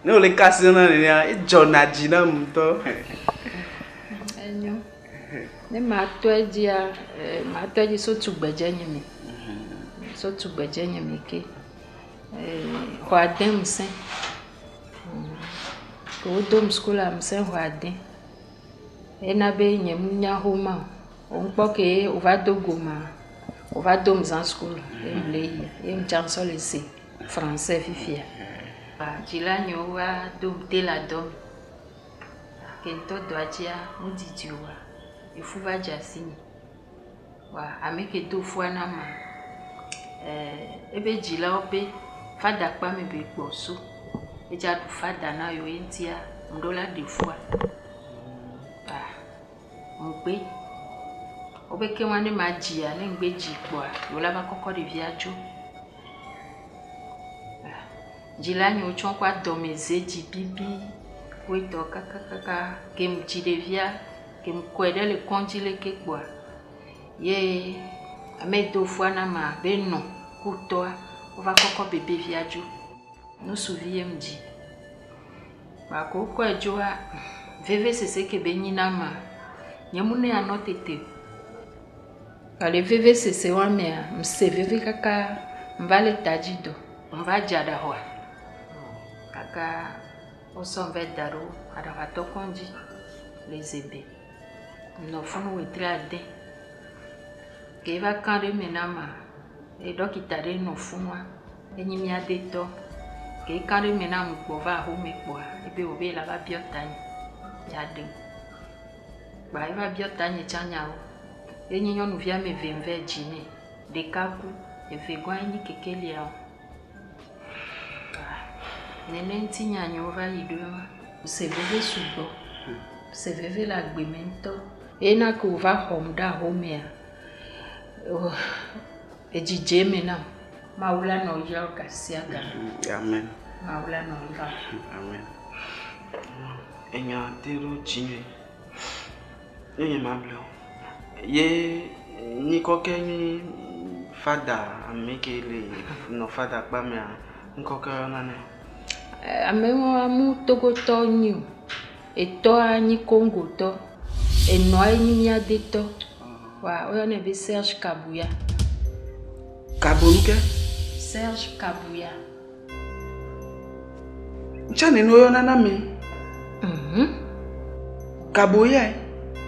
Ne wòle ka ase nam nenea, edzɔna dzi nam ŋutɔ. Enyo. Ne matɔ edzia, matɔ edzi so tugbedze nye me. So tugbedze nye me ke. Xɔ ade ŋusẽ. Ke wodom sukula ŋusẽ xɔ ade. Ena be nye mu nya xoma o. Wo ŋkpɔ ke wova do go ma, wova dom zã sukulu ye mle yia. Ye ŋtsã sɔ le se français fifia. Dzila nyewo va dom tela dɔ me. Ke ŋutɔ dɔa dzia, ŋudidi oa, efu va dze asi nye. Wa ame ke do fua na ma, ebe dzilawo be fada kpa me be gbɔ so. Edza ɖu fada na yewo ye ŋutia, ŋɖo la ɖe fua. Ŋgbe. Wobe ke wa ne ma dzia, ne ŋgbe dzi kpoa, yewo la va kɔkɔ ɖevia dzo. Dzila nyewo tsɔ kɔ adɔmeze dzi bibi koetɔ kakakaka ke mu dzi ɖevia, ke mu kɔe ɖe le kɔndzi le ke kpoa. Ye ame do fua na ma be nɔ kutɔa, wova kɔkɔ bebevia dzo. Nusuvi ye mu dzi. Bako kɔe dzoa, veve sese ke be nyi na ma, nye mu ne anɔ tete o. Ale veve sese wa mea, ŋse veve kaka ŋva le ta dzi do. Ŋva dze aɖaxɔa. Kaka wosɔ ŋva da ɖo aɖaxɔatɔ kɔndzi le zebe. Nɔ funu wetri ade. Ke va kã ɖe eme na ma, ye dɔkita ɖe nɔ funua, enyi mía detɔ. Ke kã ɖe eme nam gbɔ va axome kpoa, ebe wo be la va biɔ ta nye, ya ɖem. Kpa eva biɔ ta nye tsã nyawo. Enyi nyɔnuvi ame eve ŋvɛ dzi nɛ. Ɖeka ku, eve gɔ̃ enyi kekeliawo. Nene ŋutinya nyewo va yi ɖo ema. Se veve sugbɔ. Se veve le agbe me ŋutɔ. Ena ke wòva xɔm ɖe axomea, edzi dze eme nam. Mawu la nɔ yra wo gasia game. Amen. Mawu la nɔ yra wo. Amen. Enya te ɖo dzinye. Ye nye ma ble o. Ye nyikɔ ke nyi fada ame ke le nɔ fada kpa mea, ŋkɔ ke yɔna nɛ. Amewo amu Togotɔ nyi o. Etɔa nyi Kongotɔ. Enɔa nyi mía detɔ. Wa woyɔnɛ be Serge Kabuya. Kabonu ke? Serge Kabuya. Ntsa nene woyɔna na me. Kabuya.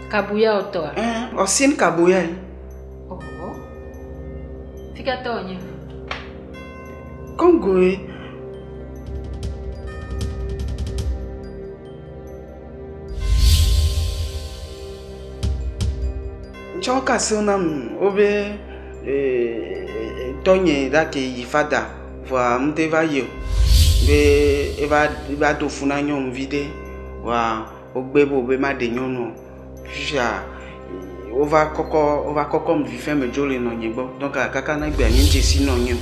Kabuya wotɔa? Ɔsin Kabuya. Oh. Fika tɔ wònye? Congo ye. Ntsa wo ka se nam wobe tɔnye ɖake yi fada vɔa ŋute va yi o. Be eva eva do fu na nyɔnuvi ɖe vɔa wogbe be wobe ma ɖe nyɔnu o. Fifia Wova kɔkɔ wova kɔkɔm vifɛ me dzo le nɔnye gbɔ. Donc kaka na egbea nye ŋdze si nɔnye o.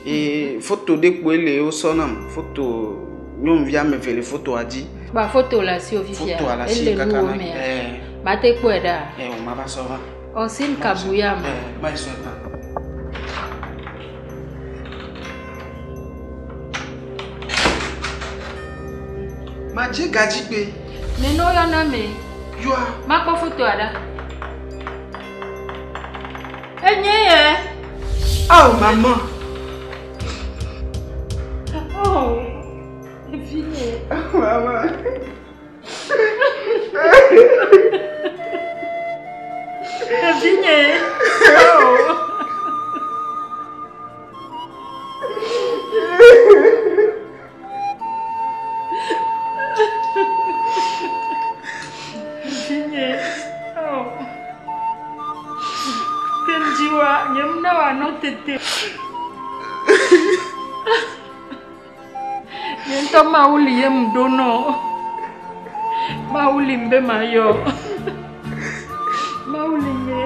Ye foto ɖe kpoe le wosɔ nam. Foto nyɔnuvi ame eve le fotoa dzi. Ba foto le asiwò fifia? Fotoa le asinye Ele kaka nuwò na mea? eh. Mate kpɔe ɖa? Eh, o mava sɔ va. Ɔsin kabu ya ma. Eh, ma yi sɔe ta. Madze gadzi gbe. Nene woyɔna ame. Yɔa. Makpɔ fotoa ɖa. Enye ye. Oh, maman. Oh, vinye. Maman. Vinye. Oh. Vinye. Oh. Kenjiwa, nye mna wa no tete. Nye ŋutɔ Mawu li ye ŋɖo nɔ. Mawu li ŋbe mayɔ. Mawu li nye.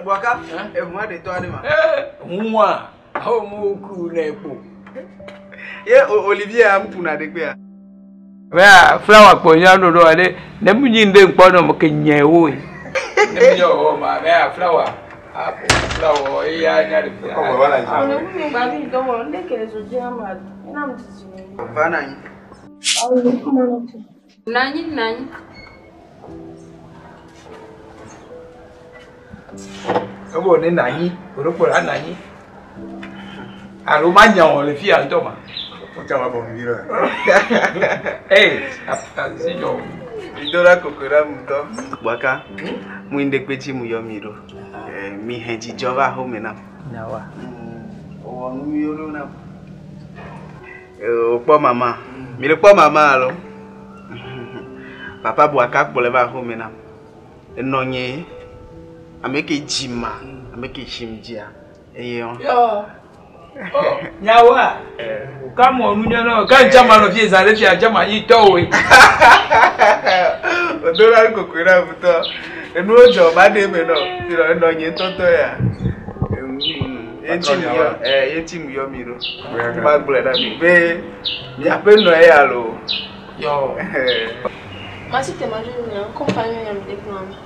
Boaka, ehun aɖe tɔ aɖe ma. Hunwa, awo mu ku ne kpo. Ye Olivier am kuna de gbea. Bea flower kpo nya no no ale ne mu nyi nde nkpɔ no mo ke nye wo. Ne mu nyo o ma bea flower. Apo flower e ya nya de. Ko wala ji. Àwọn ewu mi gba bí ìdánwò ndé kele zoji ama ina mu titi mi. Va na nyi. Nanyi nanyi. Obo ne nanyi, orokpo la nanyi. Alo ma nya won le fi anto ma. O ta wa bo mi ro. Eh, a si jo. Idora kokora mutɔ. Boaka, mu inde kpetsi mu yɔ mi ɖo. Eh, mi hɛn dzidzɔ va xɔme nam. Nyawa. Wòwɔ nu nyuiwo ɖo nam. Wòkpɔ mama. Mi le kpɔ mama alo? Papa Boaka kplɔe va xɔme nam. Enɔ nye ame ke dzi ma, ame ke tsim dzia, eye wɔ. Yo. Oh, nyawa. Ka mo nu nya no, ka jama no fi za le fi jama yi to we. Odora kokora mutɔ. Enuwo dzɔ ma ɖe eme nɔ. Ti nɔ enɔ nye ŋutɔtɔ ya. Ye ŋuti mu yɔ, eh, ye ŋuti mu yɔ mi ɖo. Ma gblɔe na mi be miaƒe nɔ eya loo. Yo. Masi te ma jo mi na compagnon ya mi de kplɔ mi.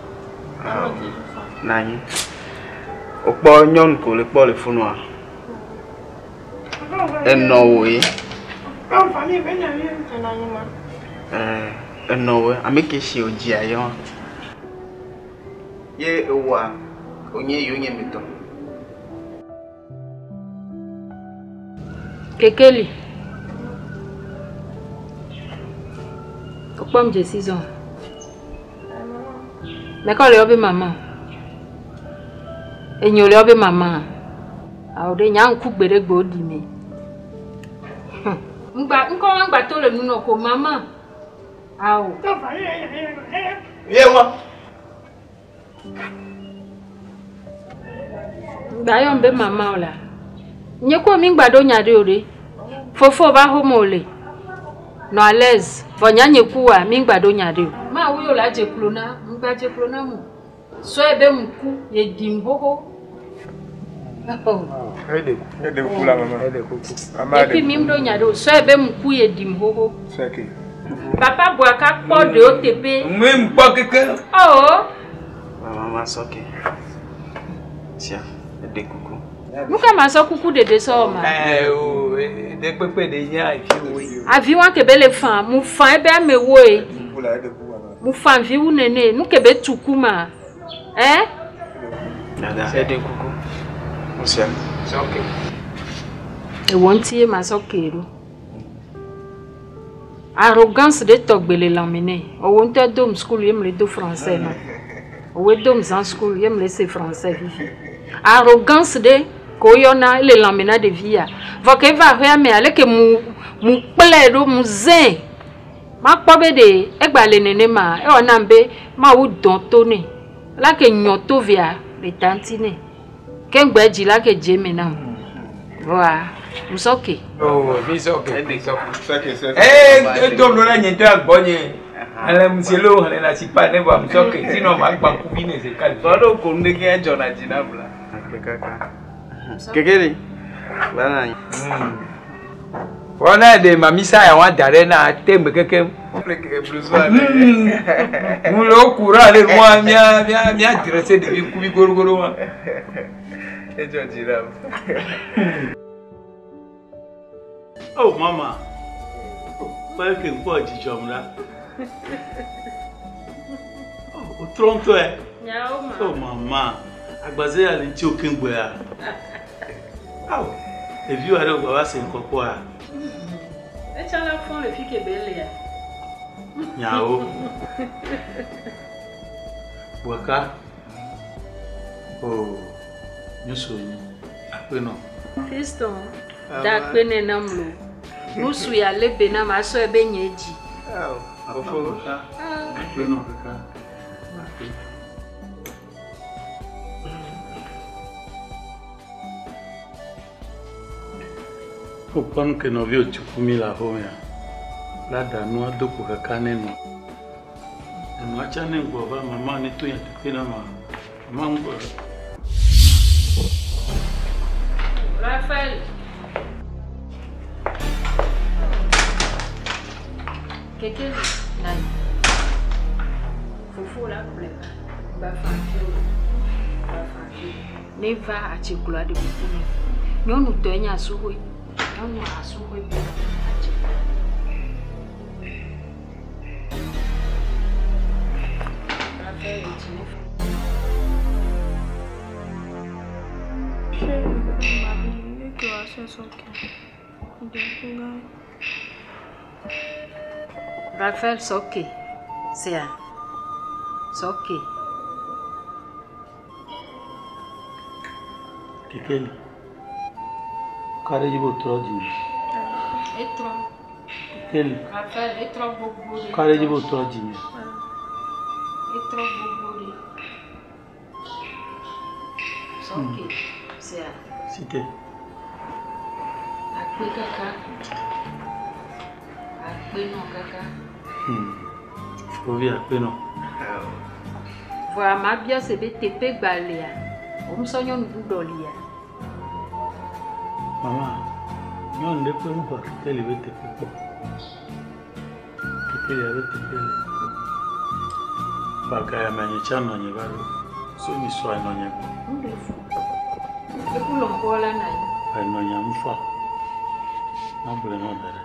Nanyi. Wokpɔ nyɔnu ko le kpɔ le funua. Enɔ wò ye. Ɛnɔ anyi ma. Eh, enɔ wò ame ke si wòdzia ye wa. Ye ewɔa wònye yonyemetɔ. Kekeli. Wokpɔm dze si zɔ. Mɛkɔ le wobe mama. Enyo le wobe mama. Awo ɖe nya ŋku gbe ɖe gbe woɖi me. Ŋgba ŋkɔ wa ŋgba to le nu nɔ ko mama. Awo. Yewa. Ŋgba yɔm be mama o la. Nye ko mi ŋgba ɖo nya ɖe o ɖe. Fofo va xome o le. Nɔ à l'aise. Vɔ nya nye ku wa mi ŋgba ɖo nya ɖe o. Mawu yo la dze klo na, ŋgba dze klo na mo. Sɔe be ŋku ye ɖim xoxo. Ede kuku la mama. Ede kuku. Mama Et puis mi ŋɖo nya ɖe o. Sɔe be ŋku ye ɖim xoxo. Sɛke. Papa Boaka kpɔ ɖewo teƒe. Mi ŋkpɔ keke. Oh. Mama sɔke. Tia, ede kuku. Nu ka ma sɔ kuku ɖeɖe sɔ wɔ ma? Ɛ o ɖe kpekpe ɖe nye avi wo. Avi wa ke be le fa, mu fa ebe ame woe. Kuku la ede kuku mama. Mu fa vi wu nene, nu ke be tuku ma. Eh? Dada, ede kuku. Musia. Sɔke. Ewɔ ŋuti ye ma sɔ ke ɖo. Arrogance ɖe tɔgbe le lãme nɛ. Ewɔ ŋutɔ dom school ye mle do français ma. Ewɔ dom zã school ye mle se français fifi. Arrogance ɖe ko woyɔna ele lãme na ɖevi ya. Vɔ ke va aƒea mea leke mu mu kplɔe ɖo mu zẽ. Makpɔ be ɖe egba le nenema ewɔ nam be mawu dɔn to nɛ. La ke nyɔ to via le ta ŋuti nɛ. Ke ŋgbe dzi la ke dze eme nam. Vɔa musɔ ke. O mi sɔke. Mi sɔke. Sɛke sɛke. Ee edo nu ɖe nye ŋutɔ agbɔ nye. Ale musielo xlẽ na si pa ne vɔ mi sɔke. Sinɔ ma gba kuvi ne ze kali. Tɔɖo ko nu ɖeke edzɔna dzi na bla. Akpe kaka. Kekeli. Bana. Wɔna ɖe mamisa ya wa da ɖe na te me kekem. Mu le wo ku ɖe ale nua mía mía mía dressé ɖevi kuvi gorogoro wa. Edzɔ dzi nam. Oh mama. Kpɔ ke ŋkpɔ dzidzɔm la. Oh, wotrɔ ŋutɔe. Nyawo ma. Oh mama. Agbaze ya le ŋuti wo keŋ ya. Aw. Ɖevi wa ɖe wògba va se ŋkɔ kpɔa. Etsa la fɔn le fi ke be le ya. Nyawo. Waka. Oh. Nyusu nyi. Akpe nɔ. Fiston, da akpe nɛ nam lo. Nusu ya le be nam asɔe be nye dzi. Fofo. Akpe nɔ kaka. Akpe. Wokpɔ nu ke nɔvi wòtsuku mi le aƒemea, la ɖa nua do kpo kaka ne nɔ. Enua tsa ne ŋgbɔ va mama ne to nyateƒe na ma. Mama ŋgbɔ. Raphaël. Keke nayi. Fofo la kplɔe va. Gba fa fi o. Gba fa fi. Ne va atsiklo aɖe kuku nɛ. Nyɔnu tɔe nye asuxoe. Nyɔnu asuxoe be atsiklo. Raphaël dzi ne. Raphaël sɔke. Sea. Sɔke. Kekeli. Ka ɖe dzi be wòtrɔ dzi. Etrɔ. Kekeli. Raphaël etrɔ gbogbo ɖe. Ka ɖe dzi be wòtrɔ dzi. Etrɔ gbogbo ɖe. Sɔke. Sea. Cité. Akpe kaka. Akpe nɔ kaka. Fovi akpe nɔ. Vɔa ma bia se be teƒe gbalẽa, womusɔ nyɔnu ɖuɖɔlia. Mama, nyɔnu ɖe ƒe nuxɔ kekeli be teƒe kpɔ. Kekeli be teƒe le. Baga ya me nye tsa nɔ nye va ɖo. So mi sɔ enɔ nye gbɔ. Nu ɖe fu. Eku lɔ̃xɔ la na yi. Enɔ nye ŋufa. Magblɔe nɔ da ɖe.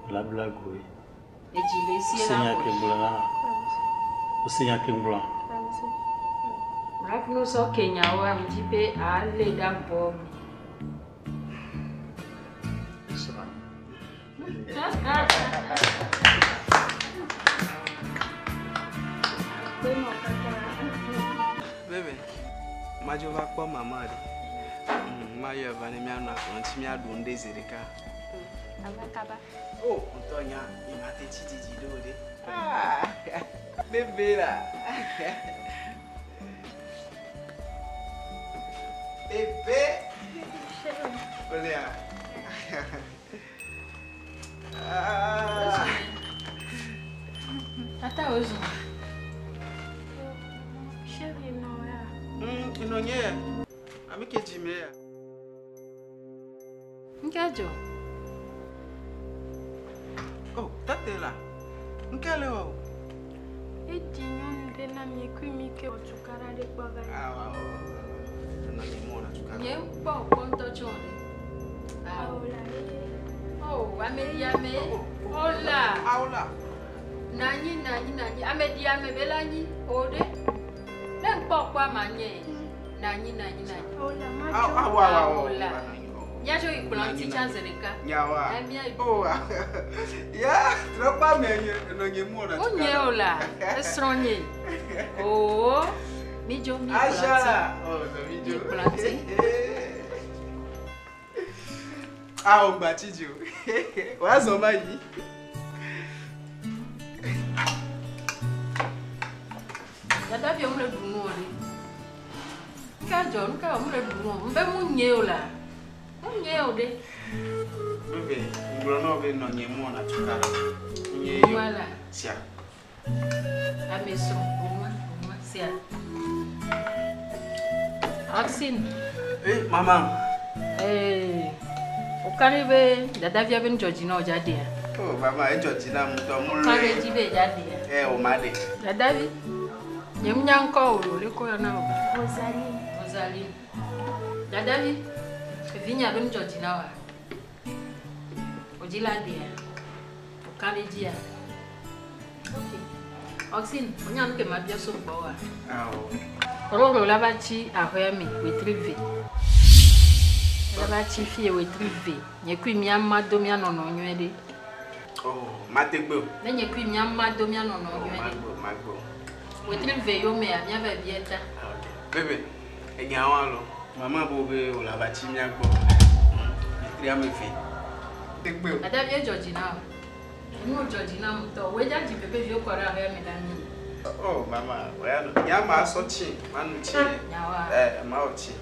Blabla goe. Edzi le esi Wose la nya xɔ. ke gblɔ na. Wose nya ke gblɔ. Rafi no sɔ ke nyawo am dzi be ale ɖe abɔ me. Bebe, madzo va kpɔ mama ɖe. Mayɔe va ne míanɔ akplɔ ŋuti míaɖu nu ɖe zi ɖeka. Ava kaba. O, ŋutɔ nya, nyemate tsi dzidzi ɖo o ɖe. Ah, bebe la. Bebe. Olea. Ah. Tata wozɔ. Chérie, nɔ ya. Nɔ nye. Ame ke dzi me ya. Nke dzɔ. Oh, tate la. Nke le o. Edi nyɔnu ɖe na mi kui mi ke wɔ tukaɖa ɖe kpɔ va yi. Awa, nɔ nye mɔ na tukaɖa. Nye kpɔ kpɔntɔ tsɔ ɖe. Awola ye. Oh, ame ɖi ame. Hola. Awola. Nanyi nanyi nanyi. Ame ɖi ame be la nyi. O ɖe. Ne ŋkpɔ kpɔ ama nye. Nanyi nanyi nanyi. Awola ma Awo dzo. awo awo. Awola. Míadzo yi kplɔ ŋuti tsã zi ɖeka. Nyawa. Eh, mía yi. Oh, ya, trɔkpa me nye nɔ nye mɔ na Wonye o la. Esrɔ̃ nye. Oo. Mídzo mi kplɔ ŋuti. Aisha. Oh, zɔ mi dzo. Mi kplɔ ŋuti. Awo gba tsi dzi o. Wòazɔ va yi. Dada vi wo le ɖu nu o ɖe. Nuka dzɔ nuka wɔ mu le ɖu nu o. Ŋbe mu nye o la. Mu nye o ɖe. Bebe, ŋgblɔ na wo be nɔ nye mɔ na tukaɖa. Nye yɔ. Nua la. Sia. Ame srɔ̃ onua onua sia. Oxine. Eh, mama. Ee, o ka ɖe be dadavia be nudzɔdzi na wòdza ɖea? Oh, mama, edzɔ dzi nam ŋutɔ. Mu O ka ɖe edzi be yedza ɖea? Eh, o ma ɖe. Dadavi, nye mu nya ŋkɔ o lo, lekɔ yɔna o. Rosaline. Rosaline. Dadavi, evinya be nudzɔdzi na woa? Wòdzi la ɖea? O ka ɖe edzia? Ok. Oxine, wonya nu ke ma bia so gbɔ oa? Awo. Roro la va tsi aƒea me wetri ve. La va tsi fie wetri ve. Nye kui mía ma do mía nɔnɔ nyuie ɖe. Oh, ma te gbe o. Ne nye kui mía ma do mía nɔnɔ Oh, nyuie ma ɖe. gbe o, ma gbe o. Wetri ve yomea mía va bia ta. Ah, ok. Bebe, enyawo alo. Mama bo be wòle ava tsi mía gbɔ. Wetri ame eve. Te gbe o. Dada vie dzɔ dzi na o. Enu dzɔ dzi na ŋutɔ. Woe dza dzi bebe viwo kɔ ɖe aƒea me na mí. Oh, mama, oya no. Nya ma sɔ tsi, ma nu tsi. Nyawoa. Eh, ma wɔ tsi.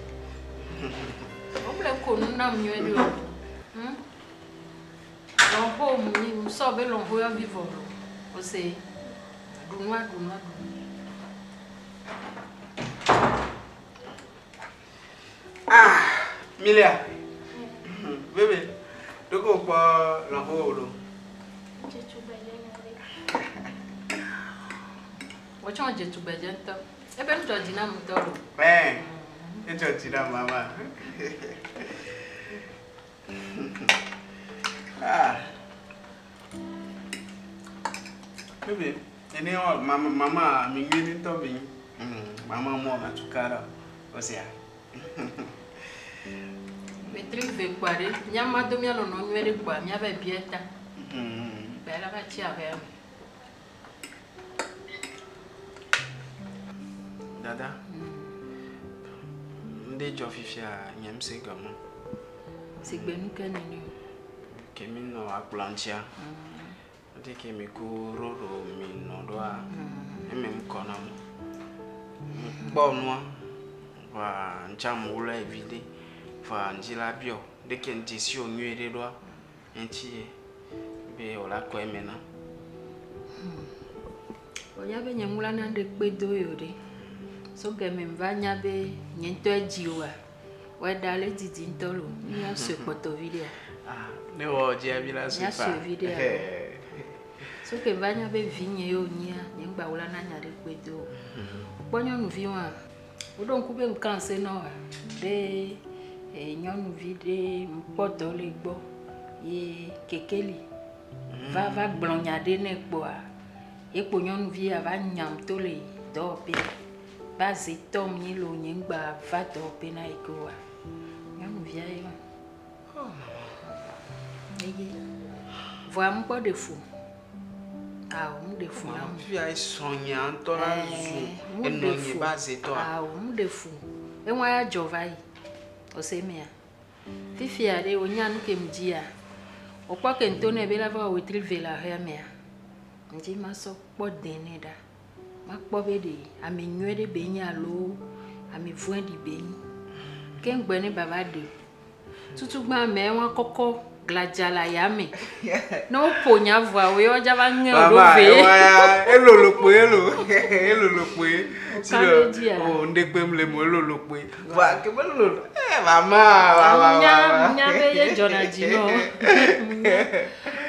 Womle ko nu nam nyuie ɖe o. Lɔ̃xo mu nyi musɔ be lɔ̃xo yɔ vi vɔ lo. Ose. Ɖu nua, ɖu nua, ɖu nua. Ah, Milia. Bebe, ɖeko kpɔ lɔ̃xo lo. Wotsɔ dze tugbedze ŋutɔ. Ebe nu dzɔ dzi nam ŋutɔ lo. Eh, edzɔ dzi na mama. Ah. Bebe, ene wɔ mama mama mi nyui ŋutɔ mi. Mama mɔ na tukaɖa. Osea. Wetri ve kpoa ɖe, mía ma do mía nɔnɔ nyuie ɖe kpoa mía va bia ta. Kpea la va tsi aƒea me. Dada. Ŋɖe dzɔ fifia nye ŋusẽ gɔme. Sigbe nu ke nene o. Ke mi nɔ akplɔ ŋutia. Ŋɖe ke mi ku roro mi nɔ ɖoa, eme ŋkɔ na mu. Kpɔ nua, va ŋtsa mu wlɔe vi ɖe, va ŋdzi la biɔ. Ɖe ke ŋdze si wo nyuie ɖe ɖoa, ŋtsi ye be wòla kɔ eme na. Oya be nye ŋu la na ɖe kpe do yo ɖe. So ke me va nya be nye ŋutɔ dzi oa. Wɔe ɖa le didi ŋutɔ lo. Mía sue kpɔtɔ vi ɖea. Ah, ne wɔ dzia vi la sue Mía fa. sue vi ɖea. So ke va nya be vi nye yo nyia, nye ŋgba wla na nya ɖe kpe do. Kpɔ nyɔnuvi wa. Woɖo ŋku be ŋkan se nɔ wa. Ɖe nyɔnuvi ɖe ŋkpɔ dɔ le gbɔ. Ye kekeli. Va va gblɔ nya ɖe ne kpɔa. Ye kpo nyɔnuvi ya va nyam to le dɔwɔƒe. Va zi tɔm nyi lo nye ŋgba va dɔwɔƒe na yi ke wa. Nyɔnuvia ye wa. Eye. Vɔa ŋgbɔ ɖe fu. Awo mu ɖe fu na mu. Fia srɔ̃nya ŋutɔ la zu Mu ɖe enɔ nye fu. ba zetɔa. Awo mu ɖe fu. Eŋua ya dzɔ va yi. Ose mea. Fifia ɖe wonya nu ke mu dzia. Wòkpɔ ke ŋutɔ ne be la va wɔ wetri ve le aƒea mea. Ŋdzi ma sɔ kpɔ de ne ɖa. Makpɔ be ɖe ame nyui ɖe be nye alo ame vɔ̃ɖi be nyi. Ke ŋgbe ne bava ɖe. Tutugba ame wa kɔkɔ gladza le ayame. Ne woƒo nya vɔa wo ye dza va ŋe wo ɖo Mama, ve. ewa elolo kpoe elo. Elolo kpoe. Ka ɖe dzia? O ŋɖe kpem le mo elolo kpoe. Vɔa ke melolo. Eh mama, mama, Nya mama. nya be ye dzɔna dzi nɔ.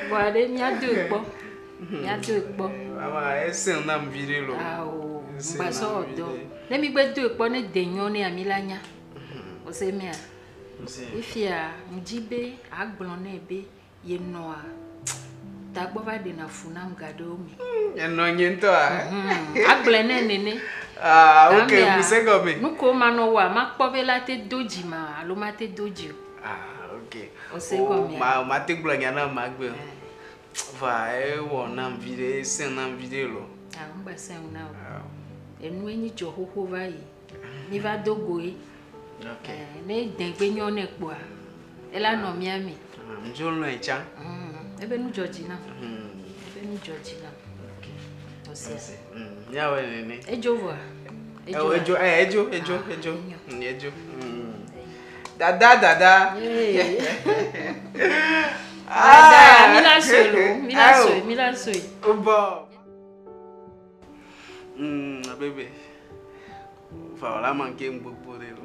Vɔa ɖe míadoe kpɔ. Míadoe kpɔ. Mama, esẽ nam vi ɖe lo. Awo, Esẽ ŋgbasɔ nam wɔ vi dɔ. ɖe. Ne mi gbe doe kpɔ ne de nyɔ nea mi la nya. Ose mea. Ose. Ifia ŋdzi be agblɔ nɛ be yenɔa tagbɔ va ɖena fu nam ga ɖewo me. Enɔ nye ŋutɔa. Agblɔe nɛ nene. Ah, ok, Gamea, muse gɔme. Nu ko manɔ wɔa, makpɔ be la te do dzi ma alo mate do dzi o. Ah, ok. Ose O, gɔmea. Ma ma te gblɔ nya nam magbe. Va ewɔ nam vi ɖe, esẽ nam vi ɖe lo. Ah, ŋgba sẽ ŋu na o. Enu enyi dzɔ xoxo va yi. Mi va do goe. Ok. Ne degbe nyɔ ne kpoa, ela nɔ mía me. Ŋdzo lɔe tsã. Ebe nu dzɔ dzi nam. Ebe nu dzɔ dzi nam. Ose. Míawɔe nene. Edzo vɔa? Edzo, edzo, eh, edzo, edzo, edzo. Edzo. Dada, dada. Dada, mi la soe lo, mi la soe, mi la soe. Bon. Bébé. Fa wala manqué gbogbo ɖe lo.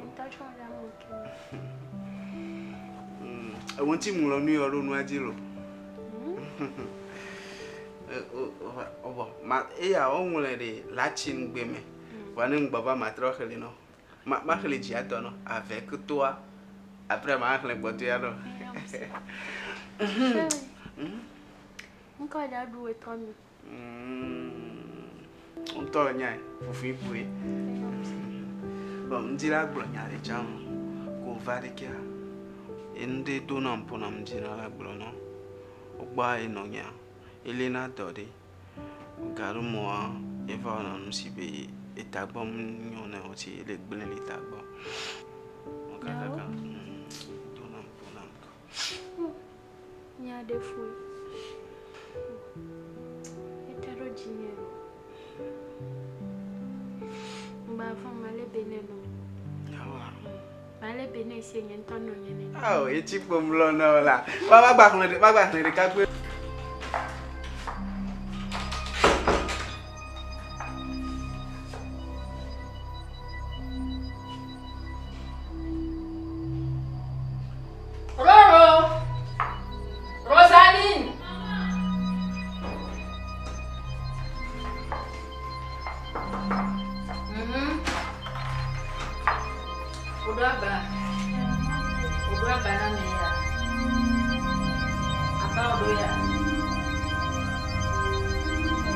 Ewo ŋuti ŋlɔ nu yɔ ɖo nua dzi lo. Bon, ma eya woŋlɔe ɖe Latin gbe me. Vɔa ne ŋgbɔ va matrɔ xlẽ nɔ. Ma ma xlẽ dziatɔ nɔ avec toi. Après ma xlẽ kpɔtɔea nɔ. Ŋkɔ ɖe ɖu wetɔ mi. Ŋutɔ nyae fufui kpoe. Bon, ŋdi la gblɔ nya ɖe tsã ko va ɖekea. Enu ɖe do nam ƒo nam ŋdi na la gblɔ nɔ. Wogbɔ enɔ nya. Elena dɔ ɖe. Gaɖo mɔa eva wɔna nu si be etagbɔ nyɔ ne o si ele gblẽ le tagbɔ. Kakaka. Do nam ƒo nam. Nya ɖe fui. Ete ɖo dzinye lo. Ŋgba vɔ̃ male be ne lo. Yawa. Male be ne si nye ŋutɔ nɔ nye nene. Awo etsi kpom lɔ na wo la. Wa va gba xlẽ ɖe, va gba xlẽ ɖeka kpe. Roro! Rosaline! Odo aba. Odo aba na me ya. Aba odo ya.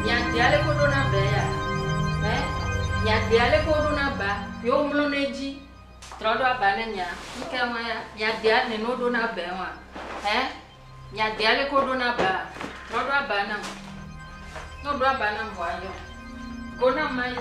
Nyade ale ko do na be ya. Eh? Nyade ale ko do na ba. Yo mlo ne dzi. Trɔ ɖo aba ne nya. Nke wa ya. Nyade ale no do na be wa. Eh? Nyade ale ko do na ba. Trɔ ɖo aba na. No do aba na vɔ ayɔ. Go na mai.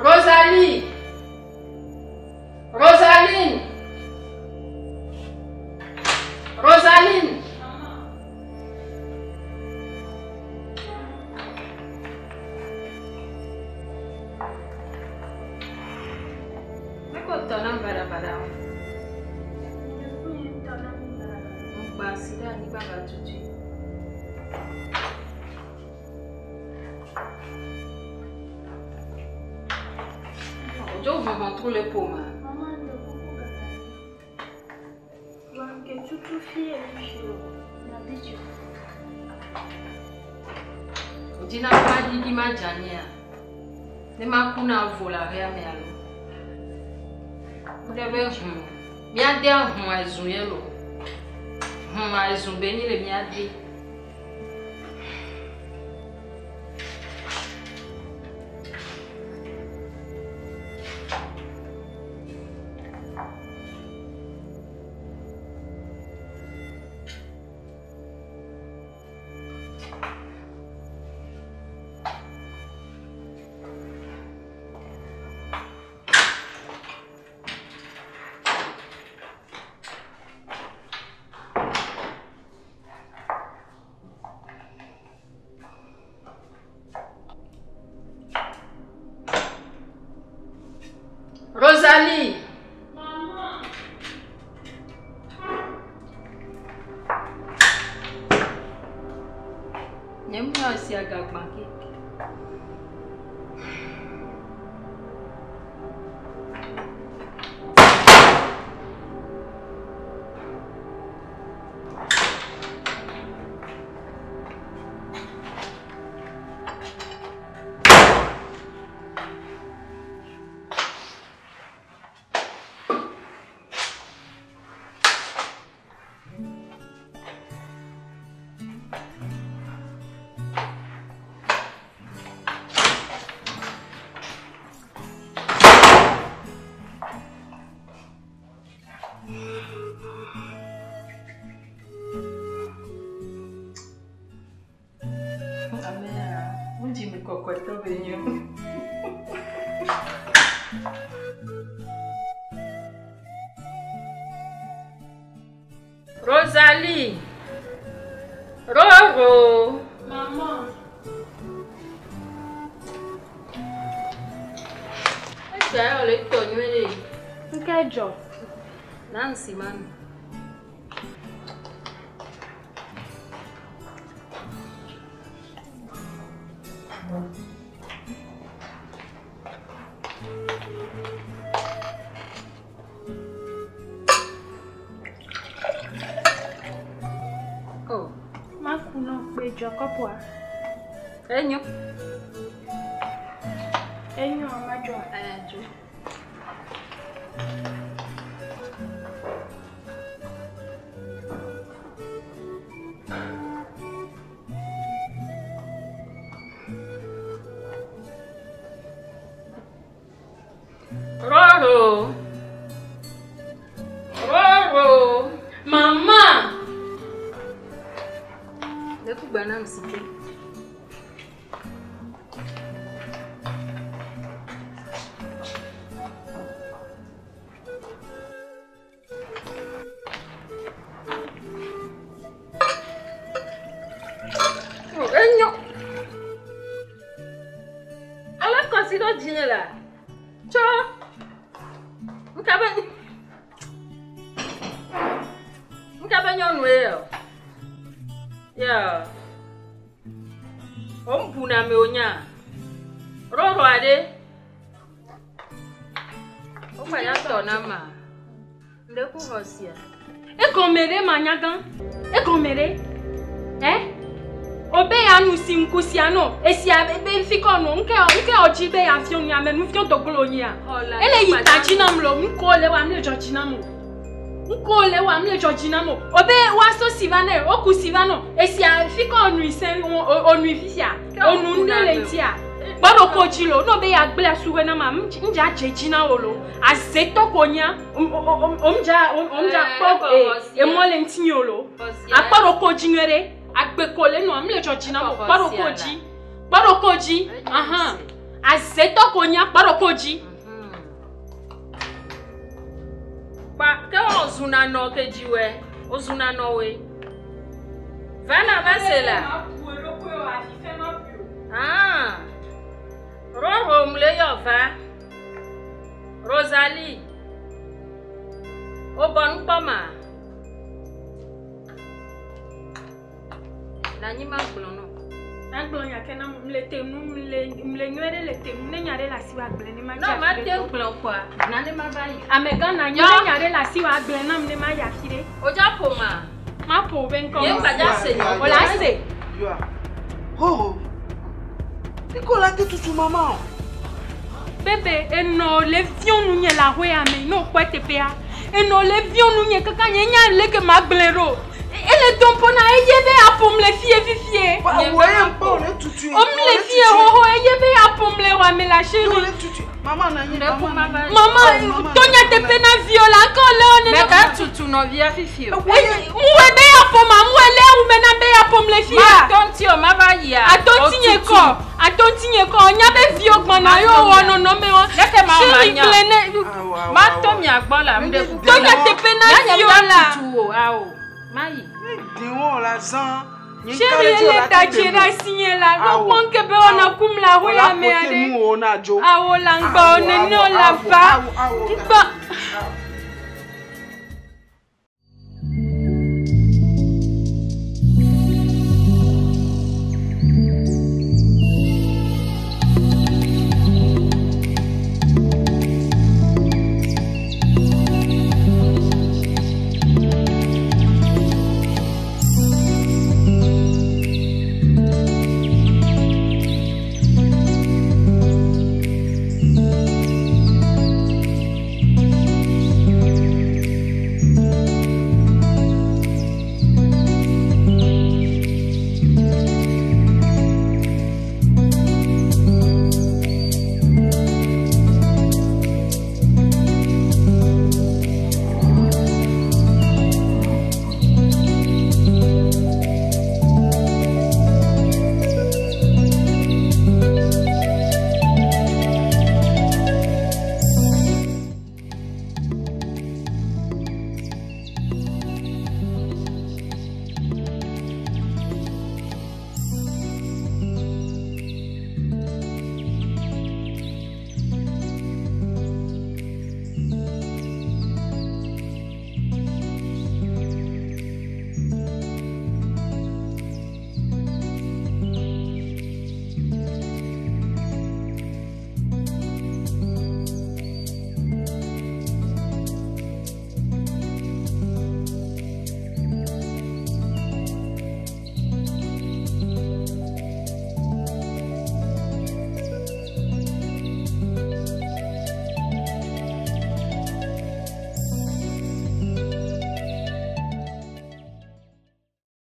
Rosalie! Rosaline! Rosaline! Meko tɔna badabada. Ŋgba si ɖe anyigba va tutui. Odzo vɔvɔ tro le ƒome. Mama ŋdɔ kuku gaka. Wanke tutu fie fi o. Na bidzo. Odzina be maɖiɖi madze anyia. Ne maku na vo le aƒea me alo. Ɖe be hũ. Míade hũ ezu ye lo. Hũ ezu be nyi le míade. Rosalie. Maman. Nye mu si agagba ke. Rosalie. Roro. Maman. Ẹgbẹ́ ọ̀ lè tọ̀ yín lè. Nkẹjọ. Nancy mami. Oh. Makuno péjọ kọ́pù a. Enyo. Enyo amajọ. Ẹjọ. Roro. Roro. Mama. Lekugba náà sì ké. Enyo. Alakɔsi ɖo dzinye la. Tsɔ. Ŋka be. Ŋka be nyɔnue yɔ. Yɔ. Wo ŋu ame wonya. Rɔrɔ aɖe. Wogba ya tɔ na ma. Ŋɖe ku xɔ sia. Egɔme ɖe manyagã. Egɔme ɖe. Ɛ? Obe ya nu si ŋku sia nɔ. Esia be fi kɔ nɔ. Ŋke ŋke ɔdzi be ya fiɔ nu ame nu fiɔ dɔgolo nyia. Ele yi ta dzi nam lo. Ŋko le wa mi le dzɔ dzi nam o. Ŋko le wa mi le dzɔ dzi nam o. Obe wa so si va ne woku si va nɔ. Esia fi kɔ onui se onui fifia. Onu ŋɖe le ŋutia. Gbɔdɔ ko dzi lo. Ne be ya gblẽ asuwe na ma ŋdza dze dzi na wo lo. Azetɔ ko nya. Ŋdza ŋdza kpɔ emɔ le ŋuti o lo. Akpɔdɔ ko dzi nyuie ɖe. Agbe ko le nɔ mi le dzɔ dzi na mo. Kpɔdɔ ko dzi. Kpɔdɔ ko dzi. Ahan. Azetɔ ko nya kpɔdɔ ko dzi. Kpa ke wozuna nɔ ke dziwɔe. Wozuna nɔ woe. Vana va se la. Ah. Roro mu le yɔ va. Rosalie. Wo bɔ nukpɔ ma. Na anyi ma gblɔ nɔ. Agblɔ nya ke na mu le te nu mle mle nyuie ɖe le te nu ne nya ɖe le asi wa gblẽ ne ma Ne ma te gblɔ kɔa, na ne ma va yi. Amegã na nyi ne nya ɖe le asi wa gblẽ nam ne ma yi afi ɖe. O dza ƒo ma. Ma ƒo be ŋkɔ. Ye ŋgba se nya. O la se. Yoa. Ho ho. Nikola te tutu mama o. Bebe enɔ le fiɔ nu nye le ahoe ame ne wòkpɔ eteƒea. Enɔ le fiɔ nu nye kaka nye nya leke magblẽ ɖo. Ele dɔm na eye be aƒom le fie fifie. Om le fie xoxo eye be aƒom le xɔa me la chérie. Mama na nye mama. Mama tonya teƒe na viwo la ŋkɔ le wo nene. Meka tutu nɔvia fifi o. Muwe be aƒom muwe le awu me na be aƒom le fia. Ma tɔnti o ma va yia. Atɔnti nye kɔ atɔnti nye kɔ nya be viwo gbɔna yo wɔ nɔnɔme wa. Leke ma wɔ ma Chérie nya. gblẽ ne. Ma tɔ mia gbɔ la ŋɖe kuku. Tonya teƒe na viwo la. Tutu o awo. Ma yi. Diwɔn la zan. Chérie ele tatsi ɖe asi nye la. No kpɔm ke be wɔna kum le ahoe ame aɖe. Awo la ŋgbɔ nene o la va. Ŋgbɔ.